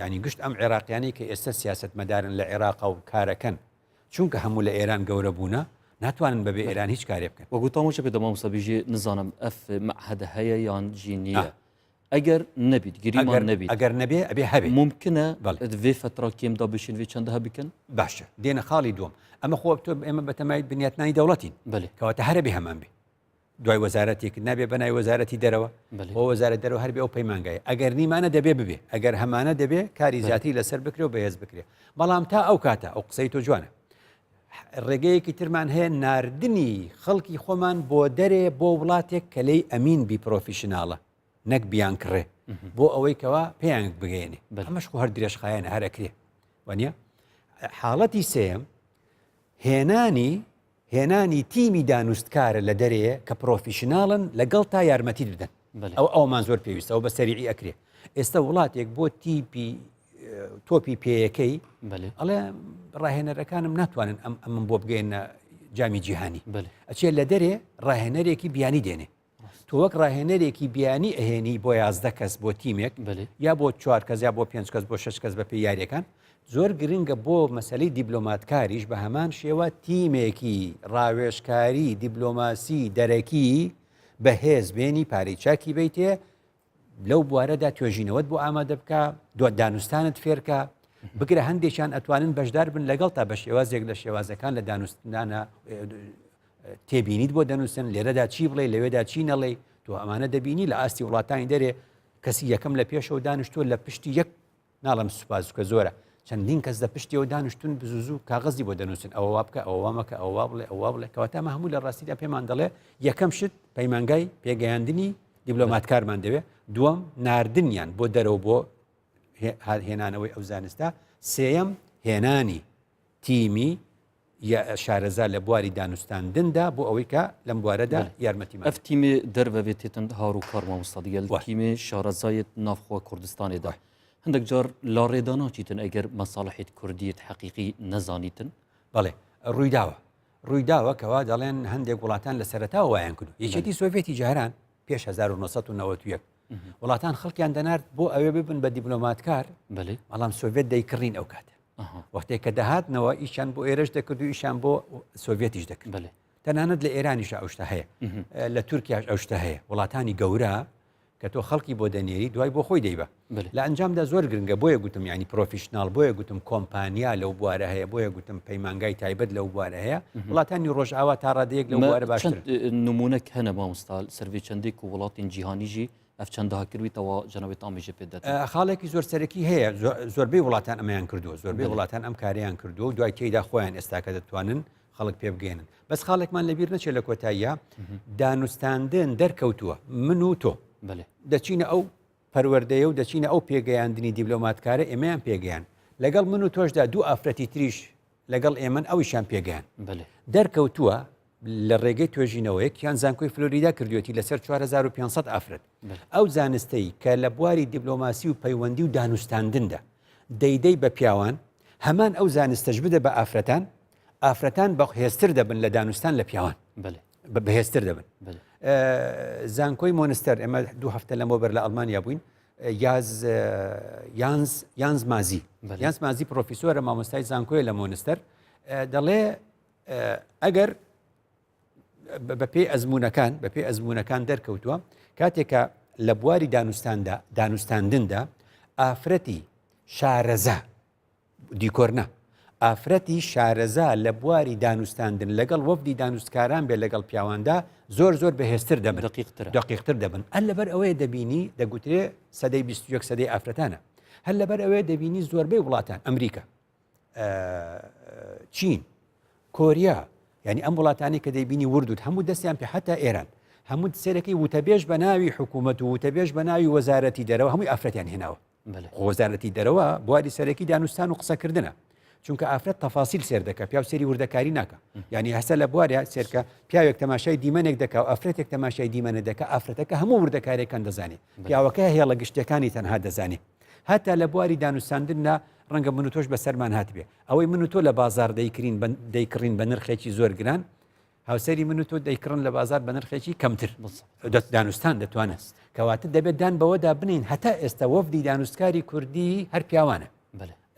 یعنی گشت ئەم عێراقیانەی کە ئێستا سیاستمەدارن لە عێراقا و کارەکەن چونکە هەموو لە ئێران گەورە بوونە ناتوانن بەبێ ئێران هیچ کارێ بکەن وەگو تامۆشە پێ دەمامۆستا بیژێ نزانم ئەف مەعهەدە هەیە یان جی نییە ئەگەر نەبیت گریمان نەبیت ئەگەر نەبێ ئەبێ هەبێ ممکنە بەێ فترا کێمدا بشین وێ چەندە بکەن باشە دێنە خاڵی دووەم ئەمە خۆ تۆ ئێمە بەتەمای بنیاتنانی دەوڵەتین بەێ کەواتە هەرە بێ هەمان بێ دوای وەزارەتێک نابێ بەنای وەزارەتی دەرەوە بۆ وەزارەت دەرەوە هەر بێ ئەو پەیمانگای ئەگەر نیمانە دەبێ ببێ ئەگەر هەمانە دەبێ کاری زیاتری لەسەر بکرێ و بەهێز بکرێ بەڵام تا ئەو کاتە ئەو قسەی تۆ جوانە ڕێگەیەکی ترمان هەیە ناردنی خەڵکی خۆمان بۆ دەرێ بۆ وڵاتێک کە لێی ئەمین بی پرۆفیشناڵە نەک بیانکڕێ بۆ ئەوەی کەوا پێیان بگەێنێ ئەمەش خۆ هەر درێژخایەنە هەر ئەکرێ وانە حاڵەتی سێم هێنانی هێنانی تیمی دانوستکارە لە دەرێ کە پرۆفیشناڵن لەگەڵ تا یارمەتیت بدەن ئەو ئەومان زۆر پێویستە ئەو بە سەریعی ئەکرێ ئێستا وڵاتێک بۆ تیپی تۆپی پێیەکەی ئەڵێ ڕاهێنەرەکانم ناتوانن ئەم ئەمم بۆ بگەێنە جامی جیهانی ئەچێت لە دەرێ ڕاهێنەرێکی بیانی دێنێ تۆ وەک ڕاهێنەرێکی بیانی ئەهێنی بۆ 11 کەس بۆ تیمێک یا بۆ چوار کەس یا بۆ پێنج کەس بۆ شش کەس بە پێی یاریەکان زۆر گرنگە بۆ مەسلەی دیبلۆماتکاریش بە هەمان شێوە تیمێکی ڕاوێژکاری دیبلۆماسی دەرەکی بەهێز بێنی پارەی چاکی بیتێ لەو بوارەدا توێژینەوەت بۆ ئامادە بکە دو دانوستانت فێرکە بگرە هەندێکیان ئەتوانن بەشدار بن لەگەڵ تا بە شێوازێک لە شێوازەکان لە دانوستنانە تێبینیت بۆ دەنووسن لێرەدا چی بڵێ لەوێدا چی نەڵێ تۆ ئەمانە دەبینی لە ئاستی وڵاتانی دەرێ کەسی یەکەم لە پێشەوە دانیشتووە لە پشتی یەک ناڵێم سوپاس کە زۆرە چەندین کەس لە پشتیەوە دانیشتون بزوزو کاغەزی بۆ دەنووسن ئەوە وا بکە ئەوە وا مەکە ئەوە وا بڵێ ئەوە وا بڵێ کەواتە ئەمە هەموو لە ڕاستیدا پێمان دەڵێ یەکەم شت پەیمانگای پێگەیاندنی دیبلۆماتکارمان دەوێ دووەم ناردنیان بۆ دەرەوە بۆ هێنانەوەی ئەو زانستە سێیەم هێنانی تیمی شارەزا لە بواری دانوستاندندا بۆ ئەوەی کە لەم بوارەدا یارمەتیمان ئەف تیمێ دەرڤەێ تێتن هار و کار مامۆستا دیگەل تیمێ شارەزایت ناوخوا کوردستانێدا هەندێک جار لا ڕێدا ناچیتن ئەگەر مەساڵحیت کوردیت حەقیقی نەزانیتن بەڵێ ڕوویداوە ڕوویداوە کەوا دەڵێن هەندێک وڵاتان لە سەرەتاوە وایان کردو یەکێتی سۆڤێتی جاران پێش 1991 وڵاتان خەڵکیان دەنارد بۆ ئەوێ ببن بە دیبلۆماتکار بەڵام سۆڤێت دەیکڕین ئەو کاتە. وەختێک کە دەهاتنەوە ئیشیان بۆ ئێرەش دەکرد و ئیشیان بۆ سۆڤێتیش دەکرد. بەلێ. تەنانەت لە ئێرانیشا ئەو شتە هەیە. لە تورکیاش ئەو شتە هەیە. وڵاتانی گەورە کە تۆ خەڵکی بۆ دەنێری دوای بۆ خۆی دەیبا. لە ئەنجامدا زۆر گرنگە بۆیە گوتم یانی پرۆفیشناڵ بۆیە گوتم کۆمپانیا لەو بوارە هەیە بۆیە گوتم پەیمانگای تایبەت لەو بوارە هەیە وڵاتانی ڕۆژئاوا تا ڕادەیەک لەو بوارە باشترن. نموونەک هەنە مامۆستا سەر ڤێ چەندێ کو وڵاتین جیهانی ژی ئەف چەندەها کرویتەوە جەنابت ئامێژە پێ دەدەن. خاڵێکی زۆر سەرەکی هەیە زۆربەی وڵاتان ئەمەیان کردووە زۆربەی وڵاتان ئەم کاریان کردووە و دوای تێیدا خۆیان ئێستاکە دەتوانن خەڵک پێ بگەێنن بەس خاڵێکمان لەبیر نەچێت لە کۆتاییە دانوستاندن دەرکەوتووە من و تۆ دەچینە ئەو پەروەردەیە و دەچینە ئەو پێگەیاندنی دیبلۆماتکارە ئێمەیان پێگەیان لەگەڵ من و تۆشدا دوو ئافرەتی تریش لەگەڵ ئێمەن ئەویشیان پێگەیان دەرکەوتووە لە ڕێگەی توێژینەوەیەک یان زانکۆی فلۆریدا کردوێتی لەسەر 4500 ئافرەت ئەو زانستەی کە لە بواری دیبلۆماسی و پەیوەندی و دانوستاندندا دەیدەی بە پیاوان هەمان ئەو زانستەش بدە بە ئافرەتان ئافرەتان بەهێزتر دەبن لە دانوستان لە پیاوان بەهێزتر دەبن زانکۆی مۆنستەر ئێمە دوو هەفتە لەمەوبەر لە ئەڵمانیا بووین یاز یانز یانز مازی یانز مازی پرۆفیسۆرە مامۆستای زانکۆی لە مۆنستەر دەڵێ ئەگەر بەپێی ئەزمونونەکان بەپێی ئەزمونونەکان دەرکەوتووە کاتێکە لە بواری دانوستاندا دانوستاندندا ئافرەتی شارەزا دیکۆر نا. ئافرەتی شارەزا لە بواری دانوستاندن لەگەڵ وەفدی دانوستکاران بێ لەگەڵ پیاواندا زۆر زۆر بەهێزتر دەبن. دەقیقترە. دەقیقتر دەبن. هەر لەبەر ئەوەیە دەبینی دەگوترێ سەدەی 21 سەدەی ئافرەتانە. هەر لەبەر ئەوەیە دەبینی زۆربەی وڵاتان ئەمریکا، چین، کۆریا، یعنی ئەم وڵاتانی کە دەیبینی وردوت هەموو دەستیان پێ حتا ئێران هەموو سێرەکەی وتەبێژ بە ناوی حکوومەت و وتەبێژ بە ناوی وەزارەتی دەرەوە هەمووی ئافرەتیان هێناوە. خۆ وەزارەتی دەرەوە بواری سەرەکی دانوستان و قسەکردنە چونکە ئافرەت تەفاسیل سێر دەکە پیاو سێری وردەکاری ناکە یعنی هەسە لە بوارە سێرکە پیاوێک تەماشای دیمەنێک دەکا و ئافرەتێک تەماشای دیمەنە دەکە ئافرەتەکە هەموو وردەکارێکان دەزانێت پیاوەکە هێڵە گشتەکانی تەنها دەزانێت هەتا لە بواری دانوستاندندا ڕەنگە من و تۆش بەسەرمان هاتبێ ئەوەی من و تۆ لە بازار دەیکرین دەیکڕین بە نرخێکی زۆر گران هاوسەری من و تۆ دەیکڕن لە بازار بە نرخێکی کەمتر دانوستان دەتوانست کەواتە دەبێت دان بەوەدا بنین هەتا ئێستا وەفدی دانوستکاری کوردی هەر پیاوانە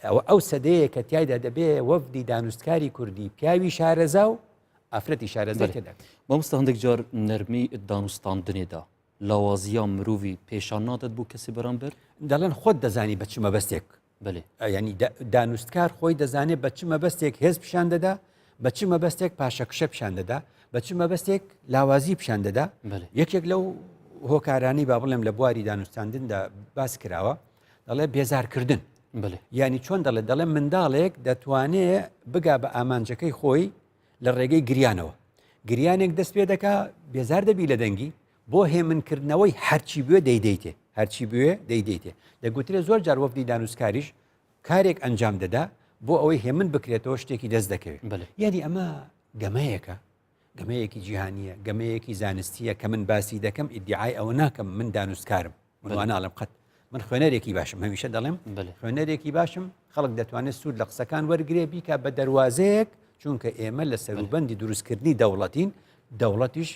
ئەوە ئەو سەدەیە کە تایدا دەبێ وەفدی دانوستکاری کوردی پیاوی شارەزا و ئافرەتی شارەزا تێدا مامۆستا هەندێک جار نەرمی دانوستاندنێدا لاوازییا مرۆڤی پێشان نادات بۆ کەسی بەرامبەر؟ دەڵێن خۆت دەزانی بە چ مەبەستێک بەلێ. یانی دانوستکار خۆی دەزانێت بە چ مەبەستێک هێز پیشان دەدا، بە چ مەبەستێک پاشەکشە پیشان دەدا، بە چ مەبەستێک لاوازی پیشان دەدا. یەکێک لەو هۆکارانەی با بڵێم لە بواری دانوستاندندا باس کراوە دەڵێ بێزارکردن. یانی چۆن دەڵێ دەڵێ منداڵێک دەتوانێ بگا بە ئامانجەکەی خۆی لە ڕێگەی گریانەوە. گریانێک دەست پێ دەکا بێزار دەبی لە دەنگی، بۆ هێمنکردنەوەی هەرچی بوێ دەیدەیتێ، هەرچی بوێ دەیدەیتێ. دەگوترێ زۆر جار وەفدی دانوستکاریش کارێک ئەنجام دەدا بۆ ئەوەی هێمن بکرێتەوە شتێکی دەست دەکەوێت. یانی ئەمە گەمەیەکە، گەمەیەکی جیهانییە، گەمەیەکی زانستییە کە من باسی دەکەم ئیدیعای ئەوە ناکەم من دانوستکارم، من وا ناڵێم قەت. من خوێنەرێکی باشم، هەمیشە دەڵێم خوێنەرێکی باشم، خەڵک دەتوانێت سوود لە قسەکان وەرگێ بیکا بە دەروازەیەک، چونکە ئێمە لە سەروبەندی دروستکردنی دەوڵەتین، دەوڵەتیش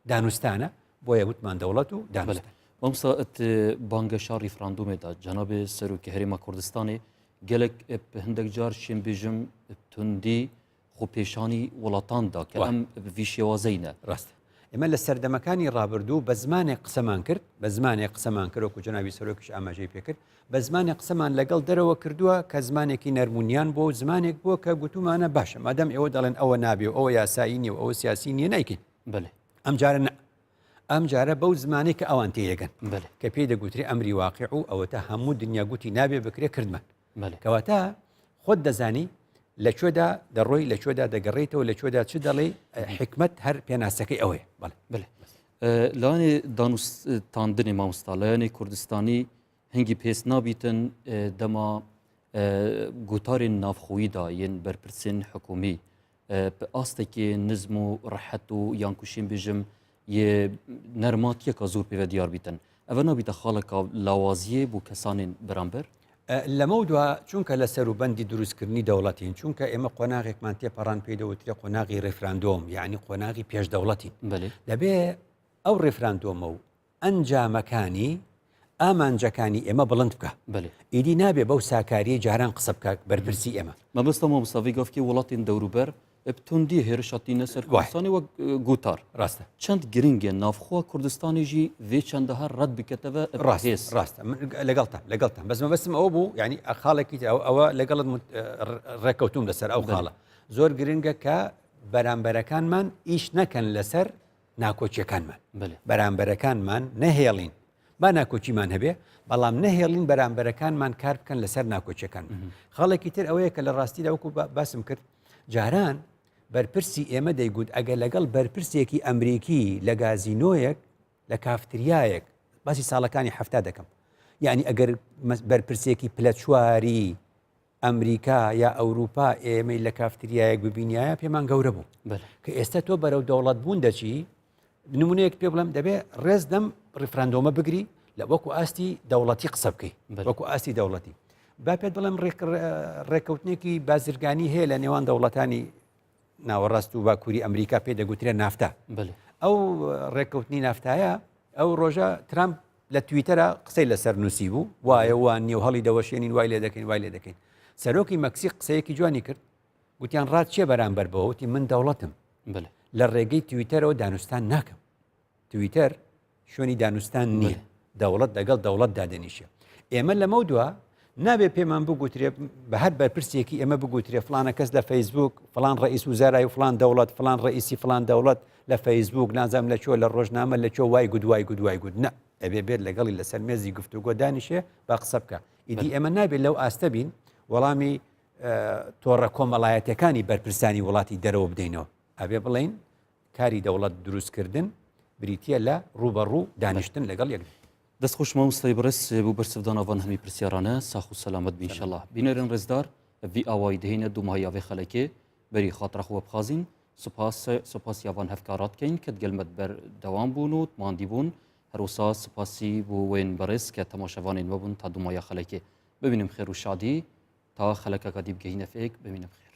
دانوستانە، بۆیە وتمان دەوڵەت و دانوستان. مامۆستا ئت بانگەشا ڕیفراندۆمێدا جەنابێ سەرۆکی هەرێما کوردستانێ گەلەک هەندێک جار شێم بێژم توندی خۆپێشانی وڵاتان دا کە ئەم ڤی شێوازەی نە. ڕاستە. ئێمە لە سەردەمەکانی ڕابردوو بە زمانێک قسەمان کرد، بە زمانێک قسەمان کرد وەکو جەنابی سەرۆکیش ئاماژەی پێ کرد، بە زمانێک قسەمان لەگەڵ دەرەوە کردووە کە زمانێکی نەرمونیان بووە و زمانێک بووە کە گوتومانە باشە مادام ئێوە دەڵێن ئەوە نابێ و ئەوە یاسایی نییە و ئەوە سیاسی نییە نایکەین. بەلێ. ئەم جارە نا. ئەم جارە بەو زمانەی کە ئەوان تێیەگەن. بەلێ. کە پێی دەگوترێ ئەمری واقیع و ئەوەتا هەموو دنیا گوتی نابێ بکرێ کردمان. بەلێ. کەواتە خۆت دەزانی لە کوێدا دەڕۆی لە کوێدا دەگەڕێیتەوە لە کوێدا چ دەڵێی حیکمەت هەر پێناسەکەی ئەوەیە. بەڵێ. بەلێ. لایەنێ دانوستاندنێ مامۆستا لایەنێ کوردستانی هنگی پێس نابیتن دەما گوتارên navxweyî da yên berpirsên hikûmî bi astekê nizm û rehet û yan ku şên bêjim yê nermatiyeka zor pêve diyar bîtin. Eve nabîte xaleka lawaziyê bo kesanên beramber? لەمەودوا چونکە لە سەروبەندی دروستکردنی دەوڵەتین، چونکە ئێمە قۆناغێکمان تێپەڕان پێی دەوترێ قۆناغی ڕێفراندۆم، یەعنی قۆناغی پێش دەوڵەتین. دەبێ ئەو ڕێفراندۆمە و ئەنجامەکانی. ئامانجەکانی ئێمە بڵند بکا. ئیدی نابێ بەو ساکاریەی جاران قسە بکا بەرپرسی ئێمە. مەبەستە مامۆستا ڤی گاڤکێ وڵاتێن دەوروبەر ب توندی هێرشا تینە سەر کوردستانی وەک گوتار. ڕاستە. چەند گرنگە ناوخوا کوردستانی ژی ڤێ چەندەها ڕەت بکەتەوە ب ڕاست هێز. ڕاستە من لەگەڵتام لەگەڵتام بەس مەبەستم ئەوە بوو یعنی خاڵێکی تر ئەوە لەگەڵت ڕێککەوتوم لەسەر ئەو خاڵە زۆر گرنگە کە بەرامبەرەکانمان ئیش نەکەن لەسەر ناکۆکیەکانمان بەرامبەرەکانمان نەهێڵین با ناکۆکیمان هەبێ بەڵام نەهێڵین بەرامبەرەکانمان کار بکەن لەسەر ناکۆکیەکان خاڵێکی تر ئەوەیە کە لە ڕاستیدا وەکو باسم کرد جاران بەرپرسی ئێمە دەیگوت ئەگەر لەگەڵ بەرپرسێکی ئەمریکی لە گازینۆیەک لە کافتریایەک باسی ساڵەکانی هەفتا دەکەم یعنی ئەگەر بەرپرسێکی پلە چواری ئەمریکا یا ئەوروپا ئێمەی لە کافتریایەک ببینایە پێمان گەورە بوو کە ئێستا تۆ بەرەو دەوڵەت بوون دەچی نمونەیەک پێ بڵێم دەبێ ڕێز لەم ڕیفراندۆمە بگری لە وەکو ئاستی دەوڵەتی قسە بکەی وەکو ئاستی دەوڵەتی با پێت بڵێم ڕێککەوتنێکی بازرگانی هەیە لە نێوان دەوڵەتانی ناوەڕاست و باکووری ئەمریکا پێ دەگوترێ نافتا ئەو ڕێککەوتنی نافتایە ئەو ڕۆژە ترامپ لە تویتەرە قسەی لەسەر نووسی بوو وایە وان نیە و هەڵی دەوەشێنین وای لێ دەکەین وای لێ دەکەین سەرۆکی مەکسیک قسەیەکی جوانی کرد گوتیان ڕات چیە بەرامبەر بەوە وتی من دەوڵەتم لە ڕێگەی تویتەرەوە دانوستان ناکەم تویتەر شوێنی دانوستان نییە دەوڵەت لەگەڵ دەوڵەت دادەنیشێ ئێمە لەمە دوا نابێ پێمان بگوترێ بە هەر بەرپرسێکی ئێمە بگوترێ فلانە کەس لە فەیسبوک فلان ڕئیس وزارای و فلان دەوڵەت فلان ڕئیسی فلان دەوڵەت لە فەیسبوک نازانم لە کوێ لە ڕۆژنامە لە کوێ وای گوت وای گوت وای گوت نە ئەبێ بێت لەگەڵی لەسەر مێزی گفتوگۆ دانیشێ با قسە بکە ئیدی ئێمە نابێت لەو ئاستە بین وەڵامی تۆڕە کۆمەڵایەتەکانی بەرپرسانی وڵاتی دەرەوە بدەینەوە ئەبێ بڵین کاری دەوڵەت دروستکردن بریتە لە ڕوبەڕوو دانیشتن لەگەڵ یەک. دەست خۆش مامۆستای بەڕێز بۆ بەرسڤدانا ڤان هەمی پرسیارانە ساخ و سەلامەت بی انشاللە بینەرن ڕێزدار ڤی ئاوای دهینە دوماهیا ڤێ خەلەکێ بەری خاترە خوە بخازین سپاس سپاس یاڤان هەڤکارات کەین کە دگەل مە بەردەوام بوون و ماندی بوون هەروسا سپاسی بۆ وێن بەڕێز کە تەماشەڤانێن مە بوون تا دومایا خەلەکێ ببینم خێر و شادی تا خەلەکەکە دی بگەینە فێک بمینم خێر.